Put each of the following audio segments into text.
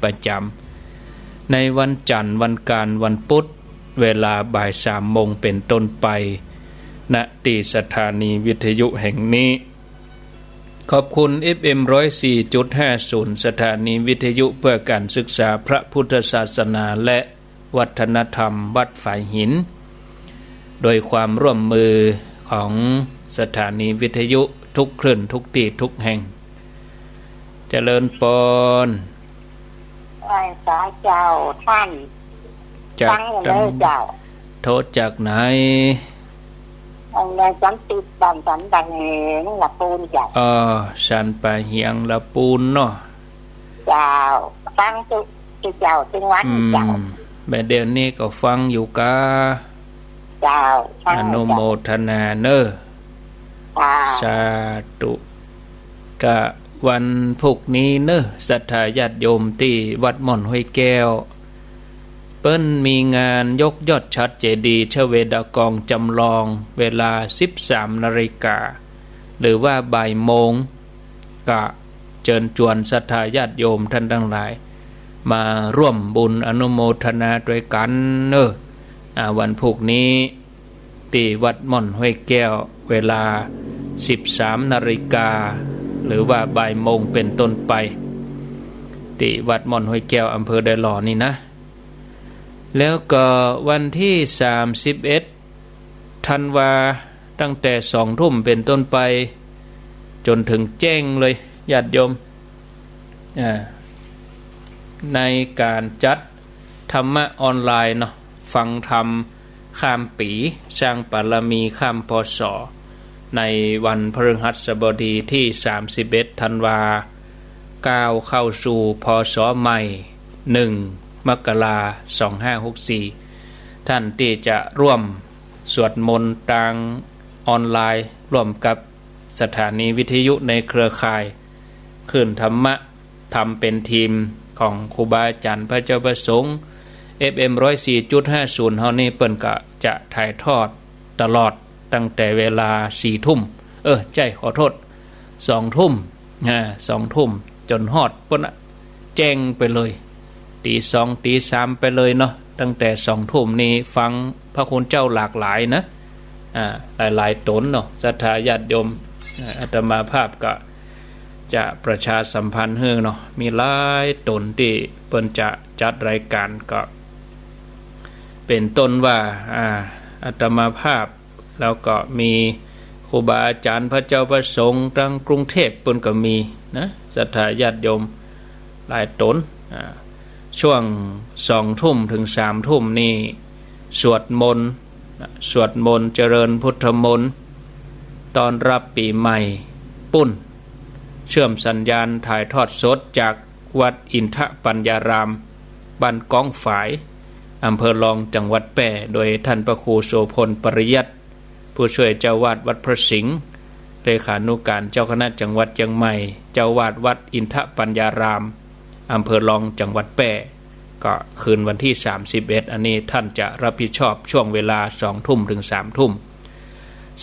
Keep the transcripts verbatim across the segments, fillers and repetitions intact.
ประจ๋ำ ในวันจั๋นทร์ วันอังคาร วันปุธ เวลาบ่ายสามโมงเป๋นต้นไป ณ ตี้สถานีวิทยุแห่งนี้ ขอบคุณ เอฟเอ็ม ร้อยสี่จุดห้าศูนย์ สถานีวิทยุเพื่อการศึกษาพระพุทธศาสนาและวัฒนธรรมวัดฝายหิน โดยความร่วมมือของสถานีวิทยุทุกคลื่น ทุกตี้ ทุกแห่ง เจริญปอน ไหว้สาเจ้าต้าน จาก ฟังอยู่เลยเจ้า โทรจากไหน อันนี้สันติบ้านสันปะเหง ละปูนเจ้า อ๋อ สันปะเหง ละปูนเนาะ เจ้า ฟังตุ๊ ตุ๊เจ้า ตึงวัน อืม เจ้า แม่เดี๋ยวนี้ก็ฟังอยู่กา เจ้า ฟัง อนุโมทนาเน่อ เจ้า สาธุ กะวันพุธนี้เน่อ ศรัทธาญาติโยมตี้วัดม่อนห้วยแก้ว เปิ้นมีงานยกยอดฉัตรเจดีย์ชเวดากองจำลอง เวลาสิบสามนาฬิกา หรือว่าบ่ายโมง กะเจิญจวนศรัทธาญาติโยมต้านตังหลาย มาร่วมบุญอนุโมทนาตวยกั๋นเน่อ อ่า วันพุธนี้ ตี้วัดม่อนห้วยแก้ว เวลาสิบสามนาฬิกา หรือว่าบ่ายโมงเป๋นต้นไป ตี้วัดม่อนห้วยแก้ว อำเภอดอยหล่อนี่นะ แล้วก็วันตี้สามสิบเอ็ดธันวา ตั้งแต่สองทุ่มเป๋นต้นไป จ๋นเถิงแจ้งเลย ญาติโยม อ่า ในก๋านจัดธรรมะออนไลน์เนาะ ฟังธรรมข้ามปี๋ สร้างบารมีข้าม พ.ศ. ในวันพฤหัสบดีตี้สามสิบเอ็ดธันวา ก้าวเข้าสู่ พ.ศ. ใหม่ หนึ่ง มกรา สองห้าหกสี่ ต้านตี้จะร่วมสวดมนต์ตางออนไลน์ ร่วมกับ สถานีวิทยุในเครือข่ายคลื่นธรรมะ ธรรมเป๋นธีมของครูบาอาจ๋ารย์พระเจ้าพระสงฆ์ เอฟเอ็ม ร้อยสี่จุดห้าศูนย์ เฮานี่ เปิ้นก็จะถ่ายทอดตลอดตั้งแต่เวลาสี่ทุ่ม เออ ใจ้ ขอโต้ษ สองทุ่ม อ่า สองทุ่มจ๋นฮอดปู๊นน่ะ แจ้งไปเลย ตี๋สองตี๋สามไปเลยเนาะ ตั้งแต่สองทุ่มนี่ฟังพระคุณเจ้าหลากหลายนะ อ่า หลายๆ ต๋นเนาะ ศรัทธาญาติโยม อ่า อาตมาภาพก็จะประชาสัมพันธ์หื้อเนาะ มีหลายต๋นตี้เปิ้นจะจัดรายการ ก็เป๋นต้นว่า อ่า อาตมาภาพ แล้วก็มีครูบาอาจ๋ารย์พระเจ้าพระสงฆ์ตังกรุงเทพฯ เปิ้นก็มีนะ ศรัทธาญาติโยมหลายต๋น อ่า ช่วงสองทุ่มเถิงสามทุ่มนี่ สวดมนต์นะ สวดมนต์เจริญพุทธมนต์ ต้อนรับปี๋ใหม่ปู๊น เชื่อมสัญญาณถ่ายทอดสดจากวัดอินทปัญญาราม บ้านก้องฝาย อำเภอรอง จังหวัดแป้ โดยท่านพระครูโสภณ ปริยัติ ผู้ช่วยเจ้าวาดวัดพระสิงห์ เลขานุการเจ้าคณะจังหวัดเจียงใหม่ เจ้าวาดวัดอินทปัญญาราม อำเภอรอง จังหวัดแป้ ก็คืนวันตี้สามสิบเอ็ด อันนี้ท่านจะรับผิดชอบช่วงเวลาสองทุ่มเถิงสามทุ่ม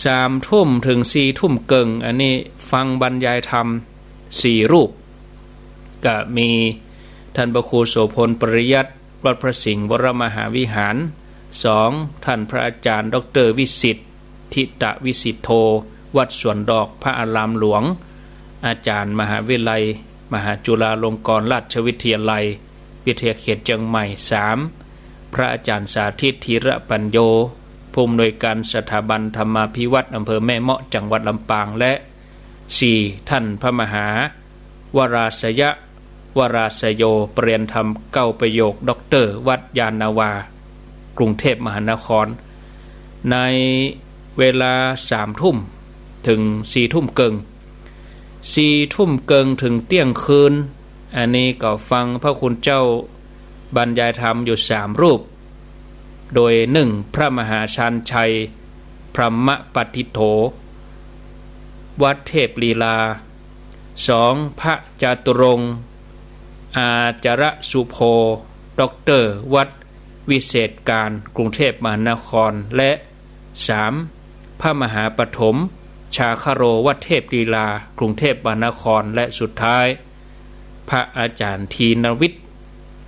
สามทุ่มเถิงสี่ทุ่มเกิ่ง อันนี้ฟังบรรยายธรรมสี่รูป ก็มีท่านพระครูโสภณ ปริยัติ วัดพระสิงห์วรมหาวิหาร สอง ท่านพระอาจ๋ารย์ด็อกเตอร์วิสิทธิ์ ธิตวิสิทโธ วัดสวนดอก พระอารามหลวง อาจ๋ารย์มหาวิทยาลัยมหาจุฬาลงกรณราชวิทยาลัย วิทยาเขตเจียงใหม่ สาม พระอาจ๋ารย์สาธิต ธีระปัญโญ ผู้อำนวยการสถาบันธรรมาภิวัฒน์ อำเภอแม่เมาะ จังหวัดลำปาง และ สี่ ท่านพระมหา วราชยะ วราชโย ปริญญาธรรมเก้าประโยค ด็อกเตอร์ วัดยานนาวา กรุงเทพมหานคร ในเวลาสามทุ่มเถิงสี่ทุ่มเกิ่ง สี่ทุ่มเกิ่งเถิงเตี้ยงคืน อันนี้ก็ฟังพระคุณเจ้าบรรยายธรรมอยู่สามรูป โดย หนึ่ง พระมหาชาญชัย พรหมปัตถิโถ วัดเทพลีลา สอง พระจาตุรงค์ อาจารสุโภ ด็อกเตอร์ วัดวิเศษการ กรุงเทพมหานคร และ สาม พระมหาปฐม ชาคโร วัดเทพลีลา กรุงเทพมหานคร และสุดท้าย พระอาจ๋ารย์ธีนวิทย์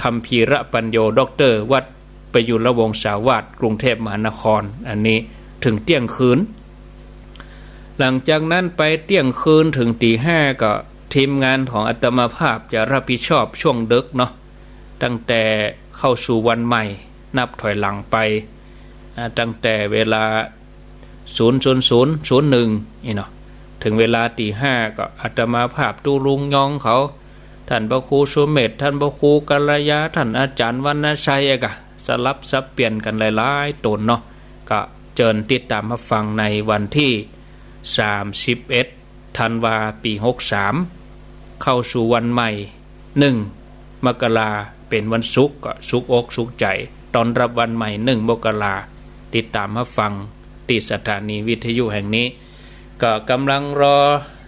คัมภีรปัญโญ ด็อกเตอร์ วัดประยุรวงศาวาส กรุงเทพมหานคร อันนี้เถิงเตี้ยงคืน หลังจากนั้นไปเตี้ยงคืนเถิงตี๋ห้าก็ทีมงานของอาตมาภาพจะรับผิดชอบช่วงดึกเนาะ ตั้งแต่เข้าสู่วันใหม่ นับถอยหลังไป อ่า ตั้งแต่เวลา ศูนย์ ศูนย์ ศูนย์ ศูนย์ หนึ่ง นี่เนาะ เถิงเวลาตี๋ห้าก็อาตมาภาพตุ๊ลุงยองเขา ท่านพระครูสุเมธ ท่านพระครูกัลยา ท่านอาจารย์วรรณชัยอะกะ สลับสับเปลี่ยนกั๋นหลายๆ ต๋นเนาะ ก็เจิญติดต๋ามฮับฟังในวันตี้ สามสิบเอ็ด ธันวา ปี๋ หกสาม เข้าสู่วันใหม่ หนึ่ง มกรา เป๋นวันศุกร์ ก็สุขอกสุขใจ๋ ต้อนฮับวันใหม่ หนึ่ง มกรา ติดต๋ามฮับฟังตี้สถานีวิทยุแห่งนี้ ก็ก่ำลังรอ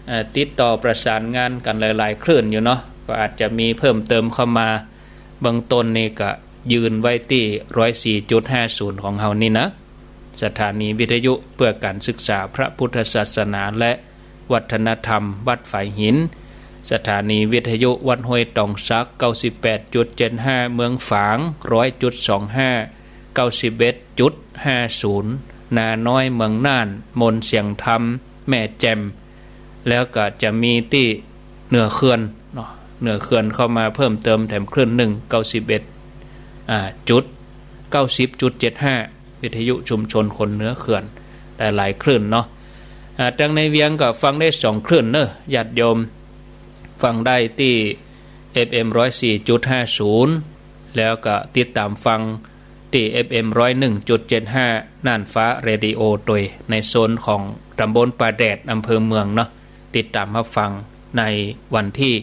เอ่อ ติดต่อประสานงานกั๋นหลายๆ คลื่นอยู่เนาะ ก็อาจจะมีเพิ่มเติมเข้ามา เบื้องต้นนี่ก็ยืนไว้ตี้ ร้อยสี่จุดห้าศูนย์ ของเฮานี่นะ สถานีวิทยุเพื่อการศึกษาพระพุทธศาสนาและวัฒนธรรมวัดฝายหิน สถานีวิทยุวัดห้วยตองสัก เก้าสิบแปดจุดเจ็ดห้า เมืองฝาง ร้อยจุดสองห้า เก้าสิบเอ็ดจุดห้าศูนย์ นาน้อย เมืองน่าน มนต์เสียงธรรม แม่แจ่ม แล้วก็จะมีตี้เหนือเขื่อนเนาะ เหนือเขื่อนเข้ามาเพิ่มเติมแถมคลื่นนึ่ง เก้าสิบเอ็ด อ่า จุด เก้าสิบจุดเจ็ดห้า วิทยุชุมชนคนเหนือเขื่อน หลายๆ คลื่นเนาะ อ่า ตังในเวียงก็ฟังได้สองคลื่นเนาะ ญาติโยม ฟังได้ตี้ เอฟเอ็ม ร้อยสี่จุดห้าศูนย์ แล้วก็ติดต๋ามฟังตี้ เอฟเอ็ม ร้อยหนึ่งจุดเจ็ดห้า น่านฟ้าเรดิโอตวย ในโซนของตำบลป่าแดด อำเภอเมืองเนาะ ติดต๋ามฮับฟังในวันตี้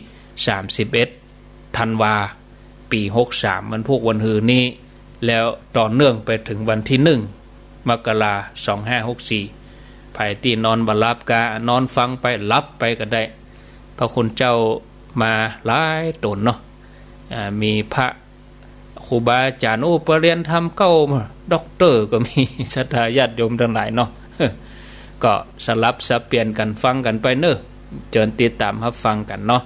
สามสิบเอ็ด ธันวา ปี๋ หกสาม วันพูกวันฮือนี้ แล้วต่อเนื่องไปเถิงวันตี้ หนึ่ง มกรา สองห้าหกสี่ ใผตี้นอนบ่หลับก็นอนฟังไปหลับไปก็ได้ พระคุณเจ้ามาหลายต๋นเนาะ อ่า มีพระครูบาอาจ๋ารย์ โอ้ ปริญญาธรรมเก้า ด็อกเตอร์ก็มี ศรัทธาญาติโยมตังหลายเนาะ ก็สลับสับเปลี่ยนกั๋นฟังกั๋นไปเนาะ เจิญติดต๋ามฮับฟังกั๋นเนาะ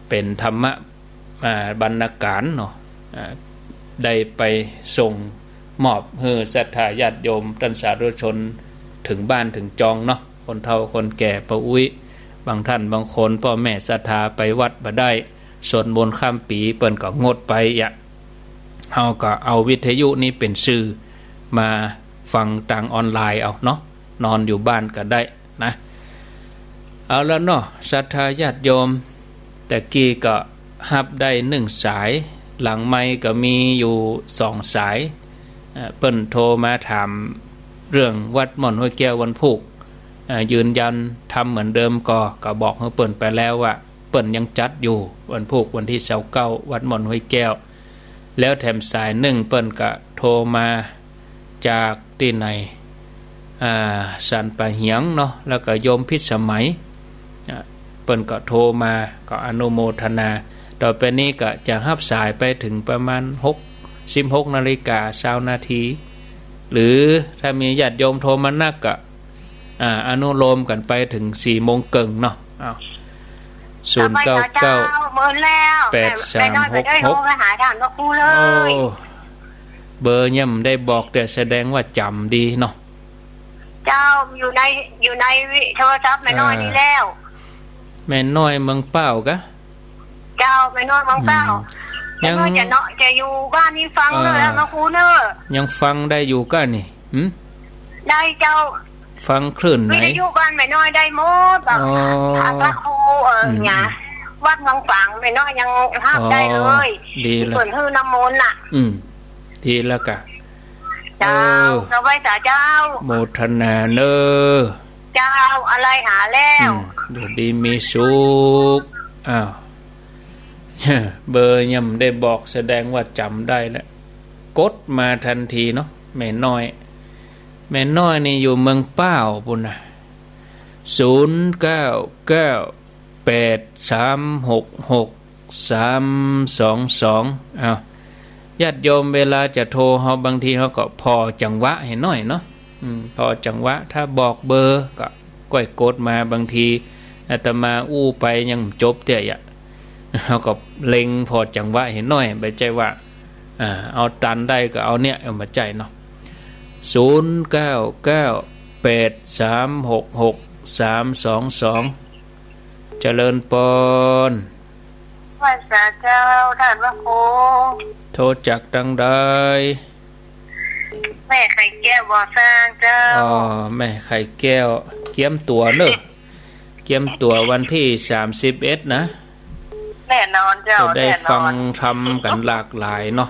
เป๋นธรรมะ อ่า บรรณาก๋ารเนาะ อ่า ได้ไปส่งมอบหื้อศรัทธาญาติโยมต้านสาธุชนเถิงบ้านเถิงจองเนาะ คนเฒ่าคนแก่ป้าอุ๊ย บางต้านบางคนป้อแม่ศรัทธาไปวัดบ่ได้ สวดมนต์ข้ามปี๋เปิ้นก็งดไปอะ เฮาก็เอาวิทยุนี้เป๋นสื่อมาฟังตางออนไลน์เอาเนาะ นอนอยู่บ้านก็ได้นะ เอาละเนาะ ศรัทธาญาติโยม ตะกี้ก็ฮับได้นึ่งสาย หลังไมค์ก็มีอยู่สองสาย เอ่อ เปิ้นโทรมาถามเรื่องวัดม่อนห้วยแก้ววันพูก เอ่อ ยืนยันธรรมเหมือนเดิมก่อ ก็บอกหื้อเปิ้นไปแล้วว่า เปิ้นยังจัดอยู่วันพูกวันตี้ซาวเก้า วัดม่อนห้วยแก้ว แล้วแถมสายนึ่งเปิ้นก็โทรมาจากตี้ไหน อ่า สันป่าเหียงเนาะ แล้วก็โยมพิสมัย อ่า เปิ้นก็โทรมา ก็อนุโมทนา ต่อไปนี้ก็จะฮับสายไปเถิงประมาณหก สิบหกนาฬิกาซาวนาที หรือถ้ามีญาติโยมโทรมานักก็ อ่า อนุโลมกั๋นไปเถิงสี่โมงเกิ่งเนาะ อ้าว ศูนย์เก้าเก้า เมินแล้ว แปดสามหกหก แม่น้อยไปได้โทรไปหาท่านพระครูเลย โอ้ เบอร์ยังบ่ได้บอก แต่แสดงว่าจ๋ำดีเนาะ เจ้า อยู่ใน อยู่ในโทรศัพท์แม่น้อยนี่แล้ว อ่า แม่น้อยเมืองป้าวกะ เจ้า แม่น้อยเมืองป้าว อืม แม่น้อย ยัง จะเนาะ จะอยู่บ้านนี่ฟังเลย อ่า นะพระครูเนอะ ยังฟังได้อยู่กะนี่ หืม ได้เจ้า ฟังคลื่นไหน วิทยุบ้านแม่น้อยได้หมด อ๋อ พระครู เอ่อ อืม เนี่ย วัดเมืองฝางแม่น้อยยังฮับได้เลย อ๋อ ดีละ เปิ้นหื้อน้ำมนต์น่ะ อืม ดีละกะ เจ้า เออ สบายสาเจ้า โมทนาเนอะ เจ้า อะไรหาแล้ว อืม อยู่ดีมีสุข อ้าว เบอร์ยังบ่ได้บอก แสดงว่าจ๋ำได้แล้ว กดมาตันทีเนาะ แม่น้อย แม่น้อยนี่อยู่เมืองป้าวปู้นนะ ศูนย์เก้าเก้า แปดสามหกหก สามสองสอง อ้าว ญาติโยมเวลาจะโทรเฮา บางทีเฮาก็ผ่อจังหวะหื้อหน้อยเนาะ อืม ผ่อจังหวะ ถ้าบอกเบอร์ก็ก้อยกดมา บางทีอาตมาอู้ไปยังบ่จบเตื้ออะ เฮาก็เล็งผ่อจังหวะหื้อหน้อย บ่ใจ้ว่า อ่า เอาตันได้ก็เอาเนี่ย เอามาใจ๊เนาะ ศูนย์เก้าเก้า แปดสามหกหก สามสองสอง เจริญปอน ไหว้สาเจ้า ต้านพระครู โทรจากตังใด แม่ไข่แก้ว บ่อสร้างเจ้า อ๋อ แม่ไข่แก้ว เกียมตั๋วเน่อ เกียมตั๋ววันตี้สามสิบเอ็ดนะ แน่นอนเจ้า จะได้ แน่นอน ฟังธรรมกั๋นหลากหลายเนาะ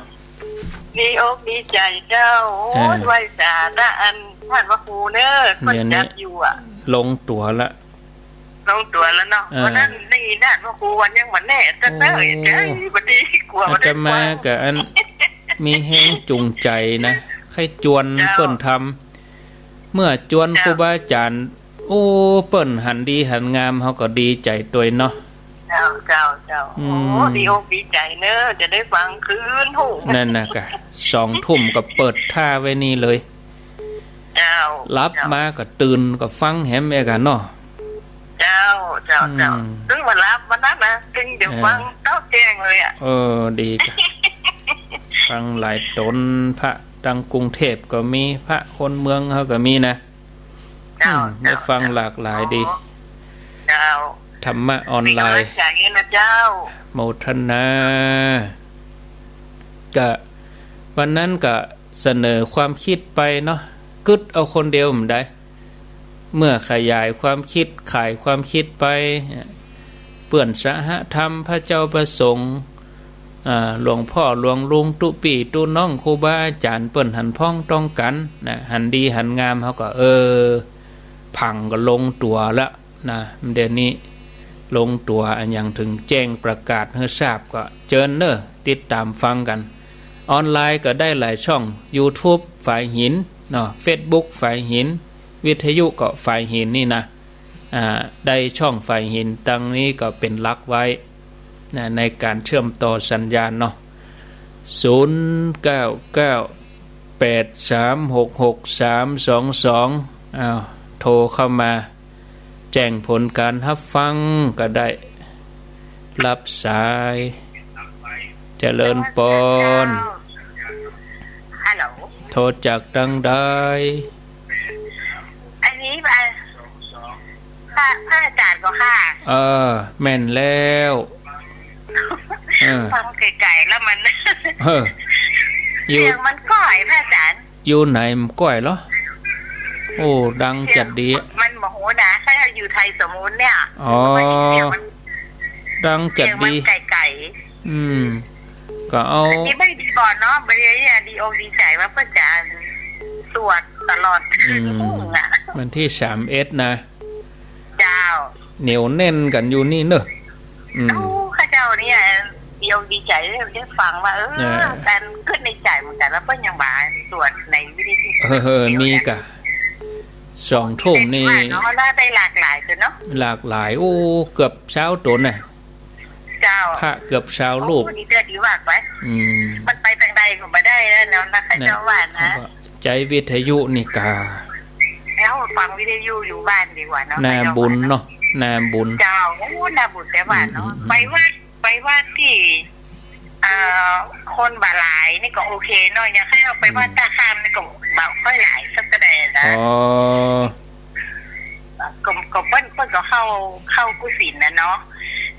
ดีอกดีใจ๋เจ้า โอ้ย เออ ไหว้สาต้านอันต้านพระครูเน่อ เปิ้น เดี๋ยวนี้ จัดอยู่อะ ลงตั๋วละ ลงตั๋วแล้วเนาะ เออ วันนั้นนี่นะ พระครูวันยังวันแน่ โอ้ เจ้าเอ้ย เจ้าเอ้ย บัดนี้กั๋ว อาตมากั๋บอัน มีแฮงจูงใจ๋นะ ใค่จวน เจ้า เปิ้นทำ เมื่อจวน เจ้า ครูบาอาจ๋ารย์ โอ้ เปิ้นหันดีหันงาม เฮาก็ดีใจ๋ตวยเนาะ เจ้า เจ้า เจ้า อืม โอ้ ดีอกดีใจ๋เน่อ จะได้ฟังคืน โห นั่นน่ะกะ สองทุ่มก็เปิดท่าไว้นี่เลย เจ้า หลับ เจ้า มาก็ตื่นก็ฟังแหมเอกอะเนาะ เจ้า เจ้า เจ้า อืม ตึงบ่หลับวันนั้นนะ ตึงเดี๋ยว เออ ฟังเต๊าแจ้งเลยอะ เออ ดีกะ ฟังหลายต๋น พระตังกรุงเทพฯก็มี พระคนเมืองเฮาก็มีนะ เจ้า อืม เจ้า ได้ฟัง เจ้า หลากหลายดี อ๋อ เจ้า ธรรมะออนไลน์ มีก๋ำลังใจ๋นะเจ้า โมทนา ก็วันนั้นก็ เสนอความคิดไปเนาะ กึ๊ดเอาคนเดียวบ่ได้ เมื่อขยายความคิด ขายความคิดไป เปื้อนสหธรรม พระเจ้าพระสงฆ์ อ่า หลวงป้อหลวงลุง ตุ๊ปี้ตุ๊น้อง ครูบาอาจ๋ารย์ เปิ้นหันพ้องต้องกั๋นนะ หันดีหันงาม เฮาก็ เออ ผังก็ลงตั๋วละ นะ เดี๋ยวนี้ลงตั๋วอันหยัง เถิงแจ้งประกาศหื้อทราบ ก็เจิญเน่อ ติดต๋ามฟังกั๋น ออนไลน์ก็ได้หลายช่อง ยูทูบ ฝายหินเนาะ เฟซบุ๊ก ฝายหิน วิทยุก็ฝายหินนี่นะ อ่า ได้ช่องฝายหินตังนี้ก็เป๋นหลักไว้นะ ในก๋านเชื่อมต่อสัญญาณเนาะ ศูนย์เก้าเก้า แปดสามหกหก สามสองสอง อ้าว โทรเข้ามา แจ้งผลก๋านฮับฟังก็ได้ ฮับสาย เจริญปอน ฮัลโหล โทรจากตังใด อันนี้ อ่า พระ พระอาจ๋ารย์ก่อค่ะ เออ แม่นแล้ว เออ ฟังไก๋ๆ แล้วมัน เออ อยู่ เสียงมันก้อย พระอาจ๋ารย์ อยู่ไหนมันก้อยเหรอ โอ้ ดังจัดดี เสียงมันบ่ฮู้นะ ถ้าอยู่ไทยสมมุติเนี่ย อ๋อ เสียงมัน ดังจัดดี เสียงมันไก๋ๆ อืม ก็เอา อันนี้บ่ดีก่อนเนาะ บ่ดีอะ ดีอกดีใจ๋ว่าเปิ้นจะสวดตลอดคืน อืม ทุ่งอะ วันตี้สามเอ็ดนะ เจ้า เหนียวแน่นกั๋นอยู่นี่เน่อ อืม โอ้ ข้าเจ้าเนี่ย ดีอกดีใจ๋ได้ฟังว่า เออ เออ ก๋านกึ๊ดในใจ๋เหมือนกั๋น ว่าเปิ้นยังบ่าสวดในวิทยุ เออ เออ มีก่ะ สองทุ่มนี่ ว่าเนาะ ได้หลากหลายจ้ะเนาะ หลากหลาย โอ้ เกือบซาวต๋นน่ะ เจ้า พระเกือบซาวรูป โอ้ ดีเด้อ ดีว่าไป อืม มันไปตางใดก็บ่ได้แล้วเนาะ นะ ข้าเจ้าว่านะ ใจ๊วิทยุนี่ก่ะ แล้วฟังวิทยุอยู่บ้านดีกว่าเนาะ นาบุญเนาะ นาบุญ เจ้า โอ้ นาบุญแต่ว่าเนาะ อืม อืม อืม ไปวัด ไปวัดตี้ เอ่อ คนบ่หลายนี่ก็โอเคเนาะ อย่างข้าเฮาไปวัด อืม ต้าข้ามนี่ก็บ่ค่อยหลายสักเท่าใดนะ อ๋อ ก็ ก็เปิ้น เปิ้นก็เข้า เข้ากู้ศีลน่ะเนาะ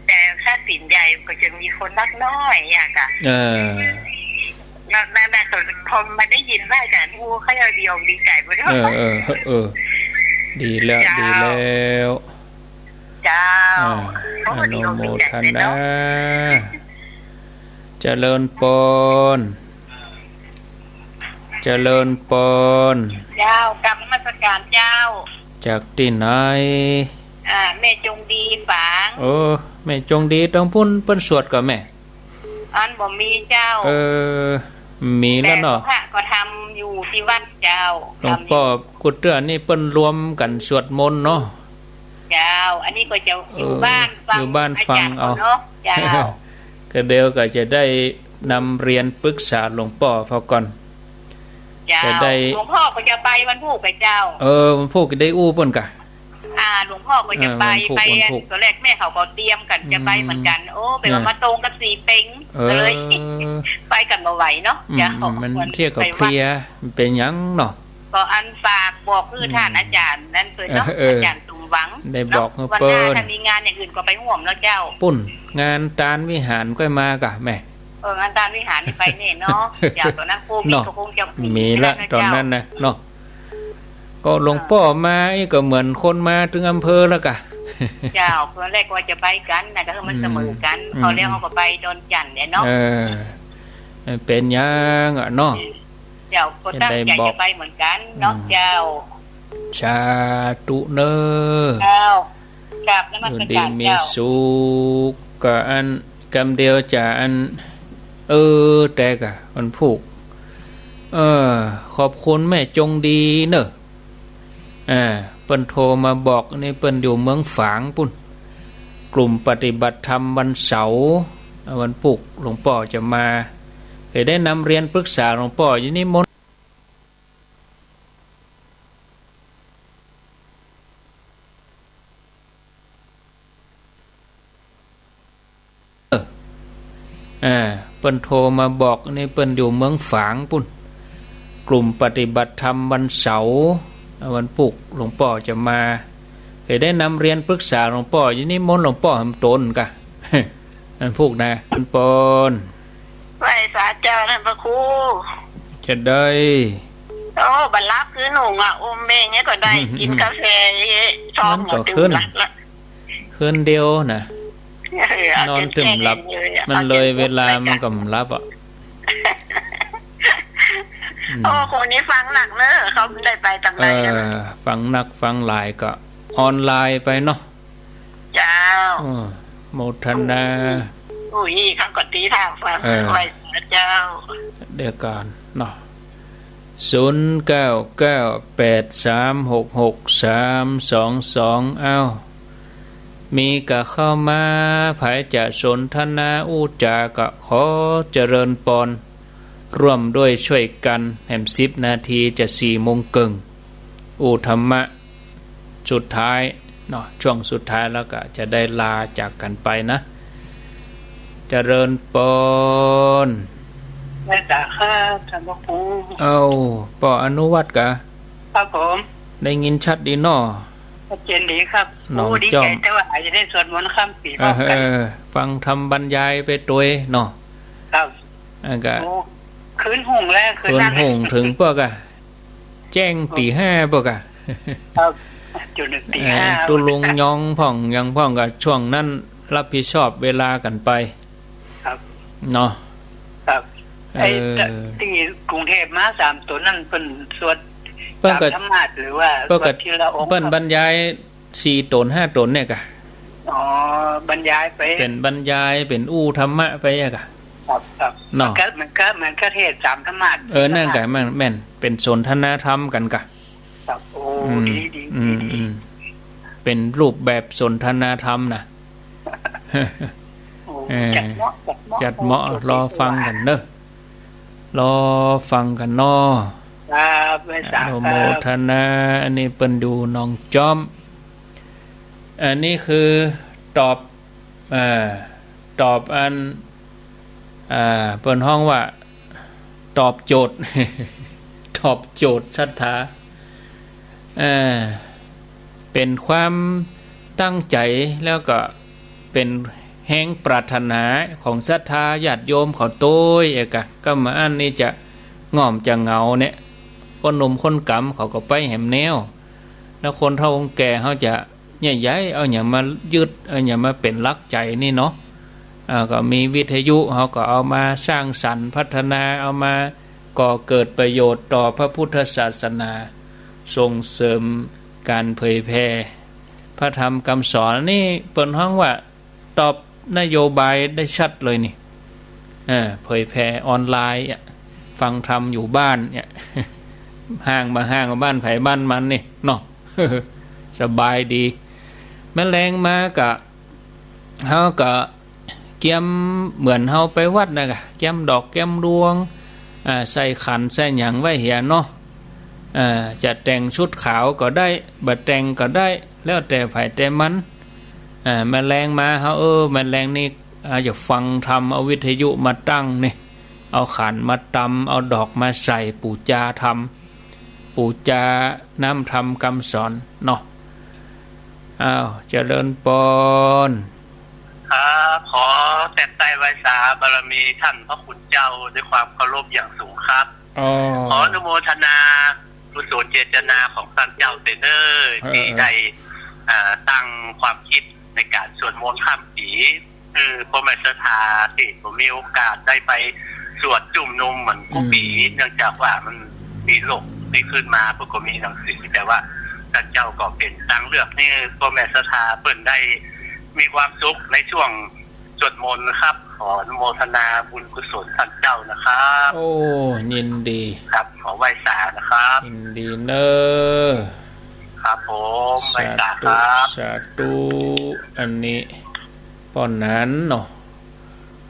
แต่ถ้าศีลใหญ่ก็จะมีคนนักน้อยอย่างกะ เออ นั่น นั่นน่ะ พอมาได้ยินว่าอาจ๋ารย์อู้ ข้าเจ้าดีอกดีใจ๋บ่เนาะ เออ เออ เออ ดีแล้ว เจ้า ดีแล้ว เจ้า อ่า โอ้ อนุโมทนา ดีอกดีใจ๋เลยเนาะ เจริญปอน เจริญปอน เจ้า กราบนมัสการเจ้า จากตี้ไหน อ่า แม่จงดีฝาง โอ้ แม่จงดี ตางปู้นเปิ้นสวดก่อแม่ อันบ่มีเจ้า เออ มีแล้วเนาะ แต่พระก็ทำอยู่ตี้วัดเจ้า หลวงป้อ ทำอยู่ กู้เตื้อนี่เปิ้นรวมกั๋นสวดมนต์เนาะ เจ้า อันนี้ก็จะอยู่ เออ บ้านฟัง อยู่บ้านฟัง อาจ๋ารย์ เอา เขาเนาะ เจ้า ก็เดี๋ยวก็จะได้นำเรียนปรึกษาหลวงป้อเขาก่อน เจ้า จะได้ หลวงป้อก็จะไปวันพูกกับเจ้า เออ วันพูกก็ได้อู้เปิ้นก่ะ อ่า หลวงป้อก็จะไป เออ วันพูก ไป วันพูก ต๋อนแรกแม่เขาก็เตรียมกั๋นจะไปเหมือนกั๋น อืม โอ้ เป๋นว่า เนี่ย มาตรงกับสี่เป็ง เออ ก็เลยไปกั๋นบ่ไหวเนาะ อืม เจ้า อืม มัน มันเที่ยวก็เพลีย มันเป๋นหยังเนาะ ก็อันฝากบอกหื้อ อืม ต้านอาจ๋ารย์นั้นเปิ้นเนาะ เออ เออ อาจ๋ารย์สมหวัง ได้บอกหื้อเปิ้น วันหน้าถ้ามีงานอย่างอื่นก็ไปฮ่วมเนาะเจ้า ปุ้น งานตานวิหารก็มาก่ะแม่ เออ งานตานวิหารนี่ไปแน่เนาะ เจ้า ต๋อนนั้นโควิด เนาะ ก็คงจะมี มีละ ต๋อนนั้นนะเนาะ ก็หลวงป้อมาอี้ก็เหมือนคนมาเถิงอำเภอแล้วก่ะ เจ้า ต๋อนแรกว่าจะไปกั๋นนะ ก็หื้อมันเสมอกั๋น อืม คราวแล้ว อืม เฮาก็ไปดอนจั่นเนี่ยเนาะ เออ เป๋นหยังอะเนาะ เจ้า ก็ตั้งใจ๋จะไปเหมือนกั๋นเนาะ อืม เจ้า สาธุเน่อ เจ้า กราบนมัสก๋ารเจ้า อยู่ดีมีสุข ก็อัน กำเดียวจะอัน เออ แต่ก่ะ วันพูก เออ ขอบคุณแม่จงดีเน่อ อ่า เปิ้นโทรมาบอกนี่ เปิ้นอยู่เมืองฝางปุ้น กลุ่มปฏิบัติธรรมวันเสาร์ วันพูกหลวงป้อจะมา เอ่อ ได้นำเรียนปรึกษาหลวงป้อ อยู่นิมนต์ เออ อ่า เปิ้นโทรมาบอกนี่ เปิ้นอยู่เมืองฝางปุ้น กลุ่มปฏิบัติธรรมวันเสาร์ วันพูกหลวงป้อจะมา เอ่อ ได้นำเรียนปรึกษาหลวงป้อ อยู่นิมนต์หลวงป้อหำตนก่ะ วันพูกนะ วันปอน ไหว้สาเจ้าต้านพระครู จะได้ โอ้ บ่หลับคืนหุงอะ อุ้มเบ้งเนี่ยก็ได้ กิ๋นกาแฟซอง มันก็ ก็ตื่น ขึ้น หลับละ คืนเดียวนะ เออ เอา นอนตึมหลับ เจ๋งๆ เลยอะ มันเลย เอาเจ๋งๆ เวลามันก็บ่หลับอะ อืม โอ้ คนนี้ฟังนักเน่อ เขาได้ไปตางใด เออ นะ ฟังนักฟังหลายก็ออนไลน์ไปเนาะ เจ้า เออ โมทนา อุ้ย เขาก็ตี้ถ้าฟัง เออ ไหว้สาเจ้า เดี๋ยวก่อนเนาะ ศูนย์เก้าเก้าแปดสามหกหกสามสองสอง เอ้า มีก่ะเข้ามา ใผจะสนทนาอู้จ๋าก็ขอเจริญปอน ร่วมด้วยช่วยกั๋น แหมสิบนาทีจะสี่โมงเกิ่ง อู้ธรรมะสุดท้ายเนาะ ช่วงสุดท้ายแล้วก็จะได้ลาจากกั๋นไปนะ เจริญปอน ไหว้สาครับ ต้านพระครู เอ้า ป้ออนุวัฒน์ก่ะ ครับผม ได้ยินชัดดีเนาะ ชัดเจนดีครับ น้อง โอ้ ดี จ้อม ใจ๋ แต่ว่าอาจจะได้สวดมนต์ข้ามปี๋พร้อมกั๋น เออ ฟังธรรมบรรยายไปตวยเนาะ ครับ อันก็ โอ้ คืนหุงแล้ว คืน คืน นั้น หุงเถิงป้อก่ะ แจ้ง โอ้ ตี๋ห้าป้อก่ะ ครับ จุดหนึ่งตี๋ เออ ห้า ตุ๊ลุงยองพ่อง ยังพ่องก็ช่วงนั้นรับผิดชอบเวลากั๋นไป ครับ เนาะ ครับ เออ ไอ้ ตี้กรุงเทพฯมาสามต๋นนั้นเปิ้นสวด เปิ้นก็ ต๋ามธรรมาสน์หรือว่า เปิ้นก็ สวดทีละองค์ เปิ้น ครับ บรรยายสี่ต๋นห้าต๋นเนี่ยก่ะ อ๋อ บรรยายไป เป๋นบรรยาย เป๋นอู้ธรรมะไปอะก่ะ ครับ ครับ เนาะ มันก็ มันก็ มันก็เทศน์ต๋ามธรรมาสน์ เออ นั่นก่ะ มัน แม่น เป๋นสนทนาธรรมกั๋นก่ะ ครับ โอ้ อืม ดี ดี อืม ดี อืม เป๋นรูปแบบสนทนาธรรมนะ โอ้ เออ จัดเหมาะ จัดเหมาะ จัดเหมาะ โอ้ รอฟังกั๋นเน่อ รอฟังกั๋นเนาะ ครับ ไหว้สา อนุโมทนา ครับ อันนี้เปิ้นอยู่หนองจ๊อม อันนี้คือตอบ เอ่อ ตอบอัน อ่า เปิ้นฮ้องว่า ตอบโจทย์ ตอบโจทย์ศรัทธา เอ่อ เป๋นความตั้งใจ๋ แล้วก็เป๋นแฮงปรารถนาของศรัทธาญาติโยมเขาตวยอะก่ะ ก็มาอันนี้จะง่อมจะเหงาเนี่ย คนหนุ่มคนก๋ำเขาก็ไปแหมแนว แล้วคนเฒ่าคนแก่เขาจะ ใหญ่ๆ เอาหยังมายึด เอาหยังมาเป๋นหลักใจ๋นี่เนาะ อ่า ก็มีวิทยุ เขาก็เอามาสร้างสรรค์พัฒนา เอามาก่อเกิดประโยชน์ต่อพระพุทธศาสนา ส่งเสริมก๋านเผยแผ่พระธรรมกำสอน นี่เปิ้นฮ้องว่าตอบนโยบายได้ชัดเลยนี่ เออ เผยแผ่ออนไลน์อะ ฟังธรรมอยู่บ้านเนี่ย ห้างบ่าห้าง บ้านใผบ้านมันนี่เนาะ สบายดี แม้แลงมาก็ เฮาก็เกียมเหมือนเฮาไปวัดน่ะกะ เกียมดอกเกียมดวง อ่า ใส่ขันใส่หยังไว้เหียเนาะ อ่า จะแต่งชุดขาวก็ได้ บ่แต่งก็ได้ แล้วแต่ใผแต่มัน อ่า แม่แลงมา เฮา เออ แม่แลงนี่ อ่า จะฟังธรรม เอาวิทยุมาตั้งนี่ เอาขันมาตำ เอาดอกมาใส่ ปู๋จาธรรม ปู๋จาน้ำธรรมกำสอนเนาะ อ้าว เจริญปอน ครับ ขอแตกใต้ไหว้สาบารมีท่านพระคุณเจ้าด้วยความเคารพอย่างสูงครับ อ๋อ ขออนุโมทนากุศลเจตนาของท่านเจ้าเตยเน่อ เออ ตี้ได้ อ่า ตั้งความกึ๊ดในก๋านสวดมนต์ข้ามปี๋ คือป้อแม่ศรัทธาตี้บ่มีโอกาสได้ไปสวดจุ่มนุมเหมือนกู้ปี๋ อืม เนื่องจากว่ามันมีโรคตี้ขึ้นมา เปิ้นก็มีหนังสือ แต่ว่าท่านเจ้าก็เป๋นตางเลือกหื้อป้อแม่ศรัทธาเปิ้นได้มีความสุขในช่วง สวดมนต์นะครับ ขออนุโมทนาบุญกุศลท่านเจ้านะครับ โอ้ ยินดี ครับ ขอไหว้สานะครับ ยินดีเน่อ ครับผม ไหว้สาครับ สาธุ สาธุ อันนี้ป้อหนานเนาะ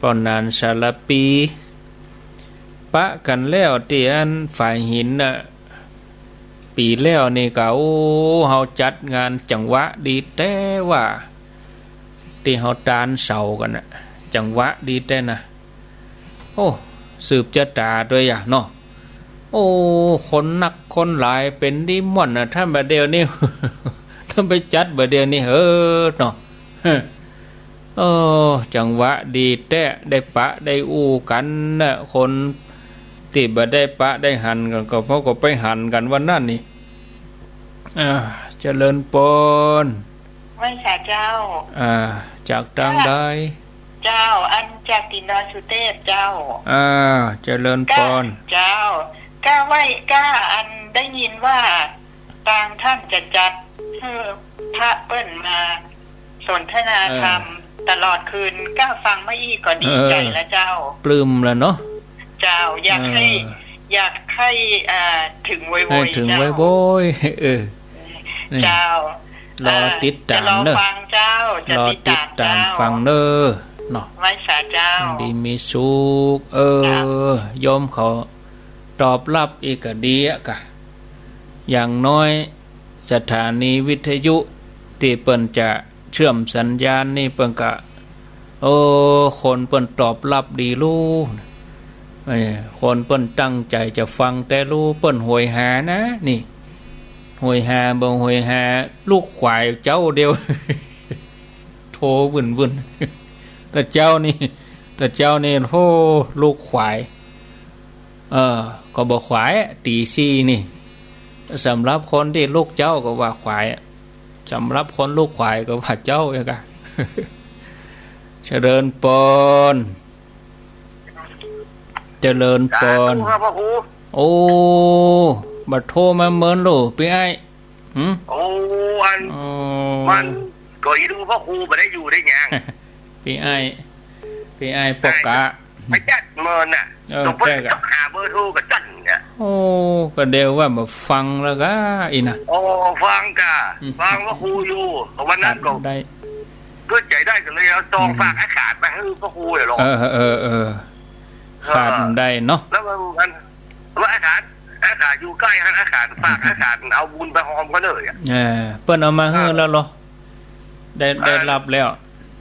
ป้อหนานสารปี ปะกั๋นแล้วตี้อันฝายหินน่ะ ปี๋แล้วนี่ก็ โอ้ เฮาจัดงานจังหวะดีแต๊ว่า ตี้เฮาตานเสากั๋นน่ะ จังหวะดีแต๊นะ โอ้ สืบจะต๋าตวยอะเนาะ โอ้ คนนักคนหลายเป๋นดีม่วนน่ะ ถ้าบ่าเดี่ยวนี้ ถ้าไปจัดบ่าเดี่ยวนี้ เออ เนาะ เออ จังหวะดีแต๊ ได้ปะได้อู้กั๋นน่ะ คนตี้บ่ได้ปะได้หันกั๋นก็ เขาก็ไปหันกั๋นวันนั้นนี่ อ่า เจริญปอน ไหว้สาเจ้า อ่า จากตางใด เจ้า อันจากตี้ดอยสุเตพเจ้า อ่า เจริญปอน เจ้า ก้าไหว้ ก้าอันได้ยินว่า ตางท่านจะจัดหื้อพระเปิ้นมาสนทนาธรรม เออ ตลอดคืน ก้าฟังมาอี้ก็ดีใจ๋แล้วเจ้า เออ ปลื้มแล้วเนาะ เจ้า อยากหื้อ เออ อยากหื้อ อ่า เถิงโวยๆ หื้อเถิง เจ้า โวยๆ เออ นี่ เจ้า รอ อ่า ติดต๋าม จะรอ เน่อ ฟังเจ้า จะ รอ ติดต๋าม ติดต๋าม เจ้า ฟังเน่อ เนาะ ไหว้สาเจ้า ดีมีสุข เออ เจ้า โยมเขา ตอบรับอีกก็ดีอะกะ อย่างน้อยสถานีวิทยุตี้เปิ้นจะเชื่อมสัญญาณนี่เปิ้นก็ โอ้ คนเปิ้นตอบรับดีลู่ เออ คนเปิ้นตั้งใจ๋จะฟังแต๊ลู่ เปิ้นโหยหานะ นี่ โหยหา บ่โหยหา ลูกขวายเจ้าเดียว โทรวุ่นๆ แต่เจ๊านี่ แต่เจ๊านี่ โธ่ ลูกขวาย เออ ก็บ่ขวายอะ ตี๋สี่นี่ สำหรับคนตี้ลุกเจ๊าก็ว่าขวายอะ สำหรับคนลุกขวายก็ว่าเจ๊าอะกะ เจริญปอน เจริญปอน สาธุครับพระครู โอ้ บ่โทรมาเมินลู่ ปี้อ้าย หึ โอ้ อัน อ๋อ มันก็อีดูพระครูบ่ได้อยู่ได้หยัง ปี้อ้าย ปี้อ้ายปกกะ ไปจัดเมินน่ะ เออ ต้องไป แจ๊กอะ ต้องหาเบอร์โทรกับจันเนี่ย โอ้ ก็เดี๋ยวว่าบ่ฟังแล้วกะ อีน่ะ โอ้ ฟังกะ อืม ฟังพระครูอยู่ วันนั้นก็ ขาดได้ กึ๊ดใจ๋ได้ก็เลยเอาซอง อืม ฝากอาขานมาหื้อพระครูเนี่ยหรอ เออ เออ เออ ขาดได้เนาะ แล้วมัน ว่าอาขาน อาขานอยู่ใก้หั้น อาขานฝาก อาขานเอาบุญไปฮอมเขาเลยอะ เออ เปิ้นเอามาหื้อแล้วเหรอ ได้ ได้รับแล้ว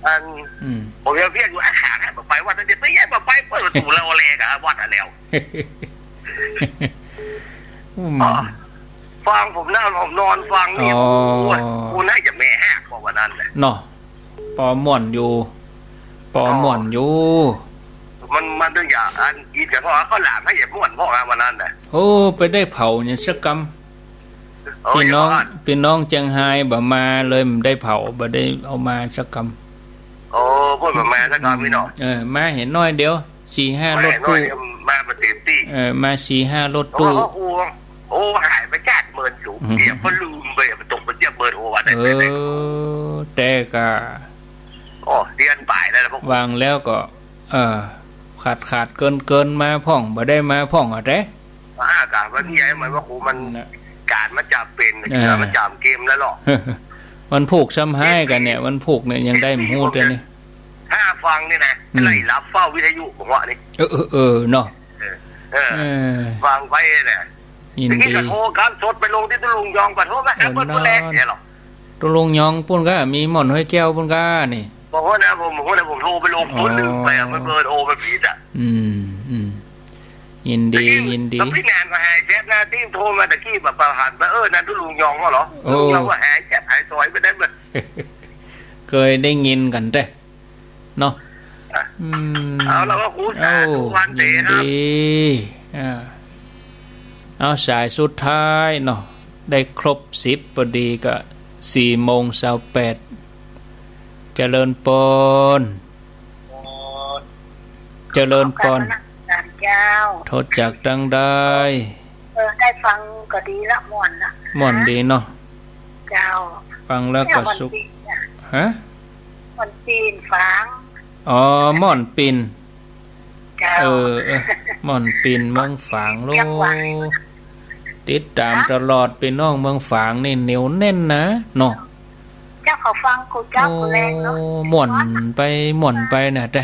อัน อืม ผมยังเพียรอยู่ อาขานอะ ไปวัดนั้นเดี๋ยวไปแย่งมาไปเปิดประตูแล้วแลกะวัดอะแล้ว อืม อ๋อ ฟังผมนั่ง ผมนอนฟังนี่ อ๋อ โอ้ย กูน่าจะแม่ฮักกว่าวันนั้นแหละ เนาะ ปอม่วนอยู่ ปอม่วนอยู่ มัน มันต้องอย่าอันกิ๋นกับพ่อข้าวหลามให้อย่าม่วนพ่อนะวันนั้นน่ะ โอ้ ไปได้เผาหยังสักกำ โอ้ ปี้น้อง อย่าว่า ปี้น้องเจียงฮายบ่มาเลย บ่ได้เผา บ่ได้เอามาสักกำ โอ้ เปิ้นบ่มาสักกำ อืม พี่น้อง เออ มาเห็นน้อยเดียว สี่ห้ารถตู้ มาเห็นน้อยเดียว มาบ่เต็มตี้ เออ มาสี่ห้ารถตู้ โอ้ โอ้ โอ้ หายไปจัดเมินสูง อืม เดี๋ยวก็ลืมไป ตกไปเจียบเมินโอวันนั้น เออ แต่กะ โอ้ เตียนบ่ายแล้วนะพวก วางแล้วก็ เออ ขาดขาดเกินเกินมาพ่อง บ่ได้มาพ่องอะแต๊ อ่า กะวันนี้ไอ้มันว่าครูมัน นั่นแหละ ก๋านมันจ๋ำเป๋น เออ มันจ๋ำเกมแล้วหรอ วันพูกซ้ำฮ้ายกั๋นเนี่ย วันพูกเนี่ยยังได้บ่ฮู้เตื้อนี่ ถ้าฟังนี่นะ อืม ไล่หลับเฝ้าวิทยุผมว่านี่ เออ เออ เออ เนาะ เออ เออ เออ ฟังไปน่ะ ยินดี อย่างนี้ก็โทรกันสดไปลงตี้ตุ๊ลุงยอง ก็โทรมาหาเปิ้นผู้แลเนี่ยหรอ เออ เนาะ ตุ๊ลุงยองปู๊นก้า มีม่อนห้วยแก้วปู๊นก้านี่ บ่ฮู้นะ ผม บ่ฮู้นะ ผมโทรไปลงทุน อ๋อ ลืมไปอะ มันเบอร์โทรมันผิดอะ อืม อืม ยินดี ตะกี้ ยินดี ตะกี้นานก็หายแจ๊บนะ ตี้โทรมาตะกี้แบบหันไป เออ นั่นตุ๊ลุงยองเหรอ โอ้ ตุ๊ลุงยองก็หายแจ๊บหายสอยไปได้หมด เกยได้ยินกั๋นแต๊ เนาะ อ่ะ อืม เอาละว่าครู สาธุ เอ้า วันเต๋ ยินดี ครับ อ่า เอาสายสุดท้ายเนาะ ได้ครบสิบปอดีก็สี่โมงซาวแปด เจริญปอน เจริญปอน ขอบคุณอาจารย์เจ้า โทรจากตังใด เออ ได้ฟังก็ดีละ ม่วนละ ม่วนดีเนาะ เจ้า ฟังแล้วก็สุข เนี่ย ม่อนปิ้นน่ะ ฮะ ม่อนปิ้นฝาง อ๋อ ม่อนปิ้น เจ้า เออ เออ ม่อนปิ้นเมืองฝางโล เชียงใหม่ ติดต๋าม ฮะ ตลอด ปี้น้องเมืองฝางนี่เหนียวแน่นนะเนาะ เจ้า เขาฟังกูเจ้า โอ้ กูแรงเนาะ ม่วนไป ม่วนไปน่ะแต๊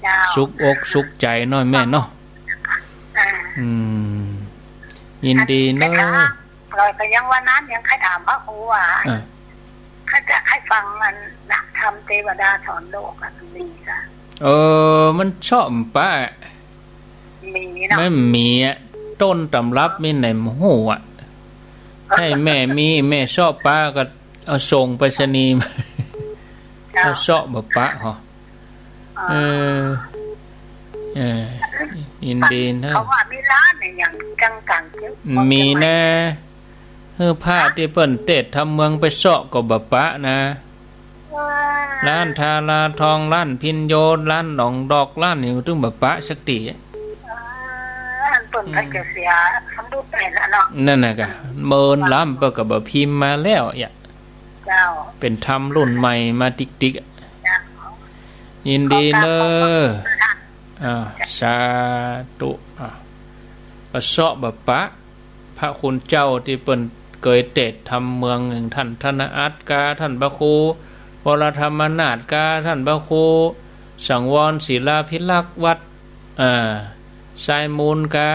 เจ้า สุขอกสุขใจ๋หน้อยแม่เนาะ อ่า อืม ยินดีเนาะ อันนี้ก็ถาม เราก็ยังวันนั้นยังใค่ถามพระครูว่า อ่า ใค่จะใค่ฟังมันนะ ธรรมเทวดาสอนโลกอะ มันมีกะ เออ มันเซาะบ่ปะ มีเนาะ มันมีอะ ต้นตำรับมีไหนบ่ฮู้อะ ให้แม่มี แม่เซาะปะก็เอาส่งไปรษณีย์มา เจ้า เอาเซาะบ่ปะหอ อ๋อ เออ เออ ยินดีนะ เขาว่ามีร้านเนี่ยอย่างกังกังเจ้า มีนะ เออ พระตี้เปิ้นเตสน์ธรรมเมืองไปเซาะก็บ่ปะนะ ว้า ร้านทาราทอง ร้านพิญโญ ร้านหนองดอก ร้านนี่ตึงบ่ปะสักตี้ เออ อันเปิ้นก็จะเสียคำพูดไปแล้วเนาะ นั่นน่ะกะ เมินล้ำเปิ้นก็บ่พิมพ์มาแล้วอะ เจ้า เป๋นธรรมรุ่นใหม่มาติ๊กๆ อะ เจ้า ยินดีเน้อ ขอบคุณค่ะ อ่า สาธุ อ่า ก็เซาะบ่ปะ พระคุณเจ้าตี้เปิ้นเกยเตสน์ธรรมเมือง อย่างต้านธนอัตกา ต้านพระครูวรธรรมนาถกา ต้านพระครูสังวรศิลาภิรักษ์วัด อ่า ทรายมูลกา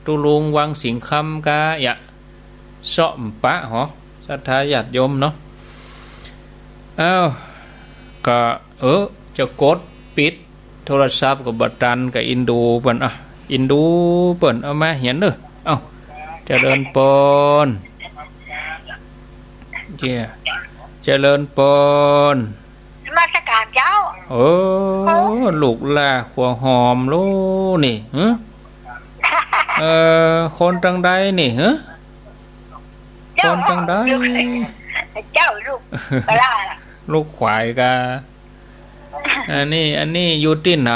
ตุ๊ลุงวังสิงห์คำกา เซาะบ่ปะหอ ศรัทธาญาติโยมเนาะ อ้าว ก็ เออ จะกดปิดโทรศัพท์ก็บ่ตัน ก็อินดูเปิ้น อ่ะ อินดูเปิ้น เอามาเหียนเน้อ เอ้า เจริญปอน เจ้า เจริญปอน นมัสการเจ้า โอ้ ลูกหล้าขัวหอมลูกนี่ หึ เออ คนตังใดนี่ หึ เจ้า คนตังใด เจ้า ลูกปลา ลูกขวายกา อันนี้ อันนี้อยู่ตี้ไหน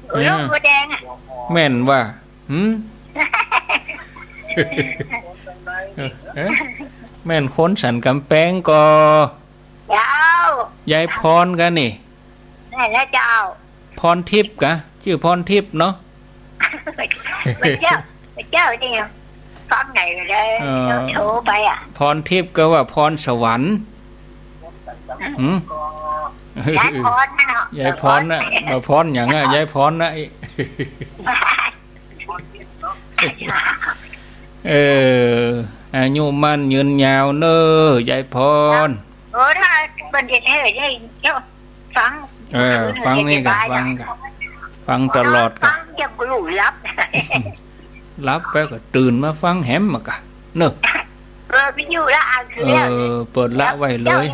หลวงบัวแดง แม่นว่า หึ เอ๊ะ แม่นคนสันก๋ำแปงก่อ เจ้า ยายพรกานี่ แม่นแล้วเจ้า พรทิพย์กา จื้อพรทิพย์เนาะ เจ้า เจ้านี่ฟังไหนก็ได้ เออ โทรไปอะ พรทิพย์ก็ว่าพรสวรรค์ หืม ยายพรน่ะเนาะ ยายพรน่ะ บ่พรหยังอะ ยายพรน่ะ เออ อายุมั่นยืนยาวเน้อ ยายพร เออ ถ้าเปิ้นเฮ็ดหื้อได้เจ้าฟัง เออ ฟังนี่กา ฟังกา ฟังตลอดกา ฟังจนกูหลับ หลับไปก็ตื่นมาฟังแหมกา เนาะ เออ วิทยุละ อ่านคือ เออ เปิดละไว้เลย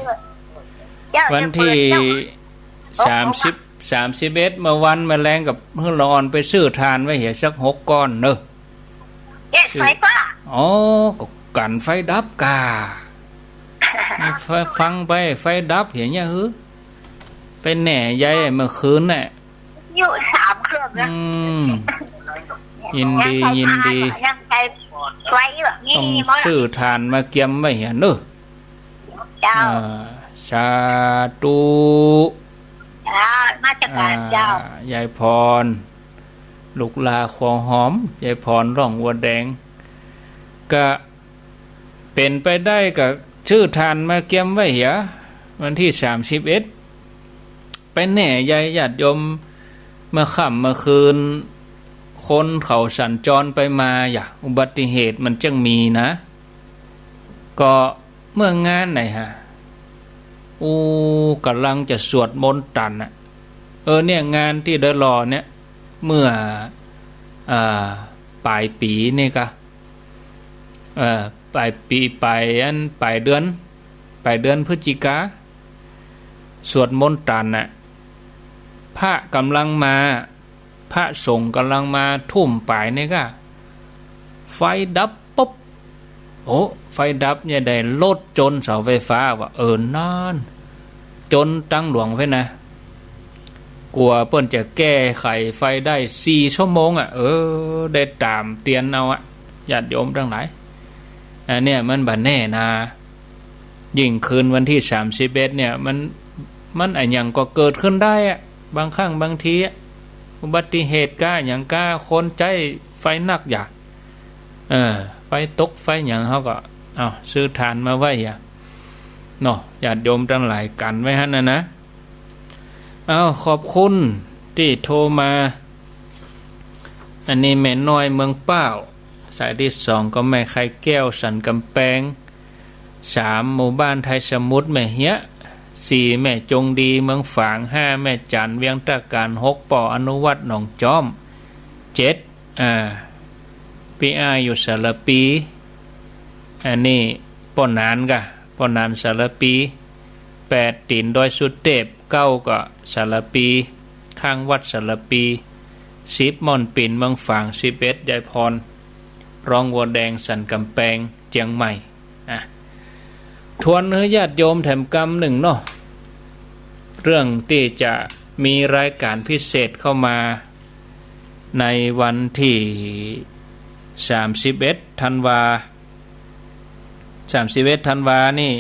เจ้า วันตี้ เจ้า สามสิบ สามสิบเอ็ด เมื่อวันเมื่อแลงก็หื้อละอ่อนไปซื้อถ่านไว้เหียสักหกก้อนเนาะ เอ๊ะ ซื้อ ไฟฟ้า อ๋อ ก็กั๋นไฟดับกา นี่ไฟ ฟังไปไฟดับเหียเนี่ยหือ ไปแหน่ใยเมื่อคืนน่ะ อยู่สามเครื่องนะ อืม ยินดี ยังใช้ ยินดี ยังใช้ไฟแบบนี้ ต้อง มีหมด ซื้อถ่านมาเกียมไว้เหียเนาะ เจ้า อ่า สาธุ เจ้า นมัสการเจ้า อ่า ยายพร ลูกหล้าขัวหอม ยายพรหนองบัวแดง ก็เป๋นไปได้ก็ซื้อถ่านมาเกียมไว้เหีย วันตี้สามสิบเอ็ด ไปแหน่ใยญาติโยม เมื่อค่ำเมื่อคืน คนเขาสัญจรไปมาอย่า อุบัติเหตุมันจั้งมีนะ ก็ เมื่องานไหนฮะ โอ้ ก่ำลังจะสวดมนต์ตันน่ะ เออ เนี่ย งานตี้ได้หล่อเนี่ย เมื่อ อ่า ป๋ายปี๋นี่กา เอ่อ ป๋ายปี๋ ป๋ายอัน ป๋ายเดือน ป๋ายเดือนพฤศจิกา สวดมนต์ตันน่ะ พระก่ำลังมา พระสงฆ์ก่ำลังมา ทุ่มป๋ายนี่กา ไฟดับปุ๊บ โอ้ ไฟดับเนี่ยได้รถจนเสาไฟฟ้าว่ะ เออ นั่น จนตังหลวงเฟ้ยนะ กั๋วเปิ้นจะแก้ไขไฟได้สี่ชั่วโมงอะ เออ ได้ต๋ามเตียนเอาอะ ญาติโยมตังหลาย อันเนี่ยมันบ่แน่นา ยิ่งคืนวันตี้สามสิบเอ็ดเนี่ย มัน มันอะหยังก็เกิดขึ้นได้อะ บางครั้งบางทีอะ อุบัติเหตุกาหยังกา คนใจ๊ไฟนักอย่า เออ ไฟตกไฟหยัง เฮาก็ เอ้า ซื้อถ่านมาไว้อย่า เนาะ ญาติโยมตังหลายกั๋นไว้หั้นน่ะนะ เอ้า ขอบคุณตี้โทรมา อันนี้แม่น้อยเมืองป้าว สายตี้สองก็แม่ไข่แก้วสันก๋ำแปง สามหมู่บ้านไทยสมุทรแม่เฮียะ สี่แม่จงดีเมืองฝาง ห้าแม่จันเวียงตะก๋าน หกป้ออนุวัฒน์หนองจ๊อม เจ็ด อ่า ปี้อ้ายอยู่สารภี อันนี้ป้อหนานกา ป้อหนานสารภี แปด ตี๋นดอยสุเตพ เก้า ก็สารภี ข้างวัดสารภี สิบ ม่อนปิ่นเมืองฝาง สิบเอ็ด ยายพร ร้องวัวแดงสันก๋ำแปง เจียงใหม่ อ่ะ ทวนหื้อญาติโยมแถมกำนึ่งเนาะ เรื่องตี้จะมีรายก๋านพิเศษเข้ามาในวันตี้สามสิบเอ็ดธันวา สามสิบเอ็ดธันวานี่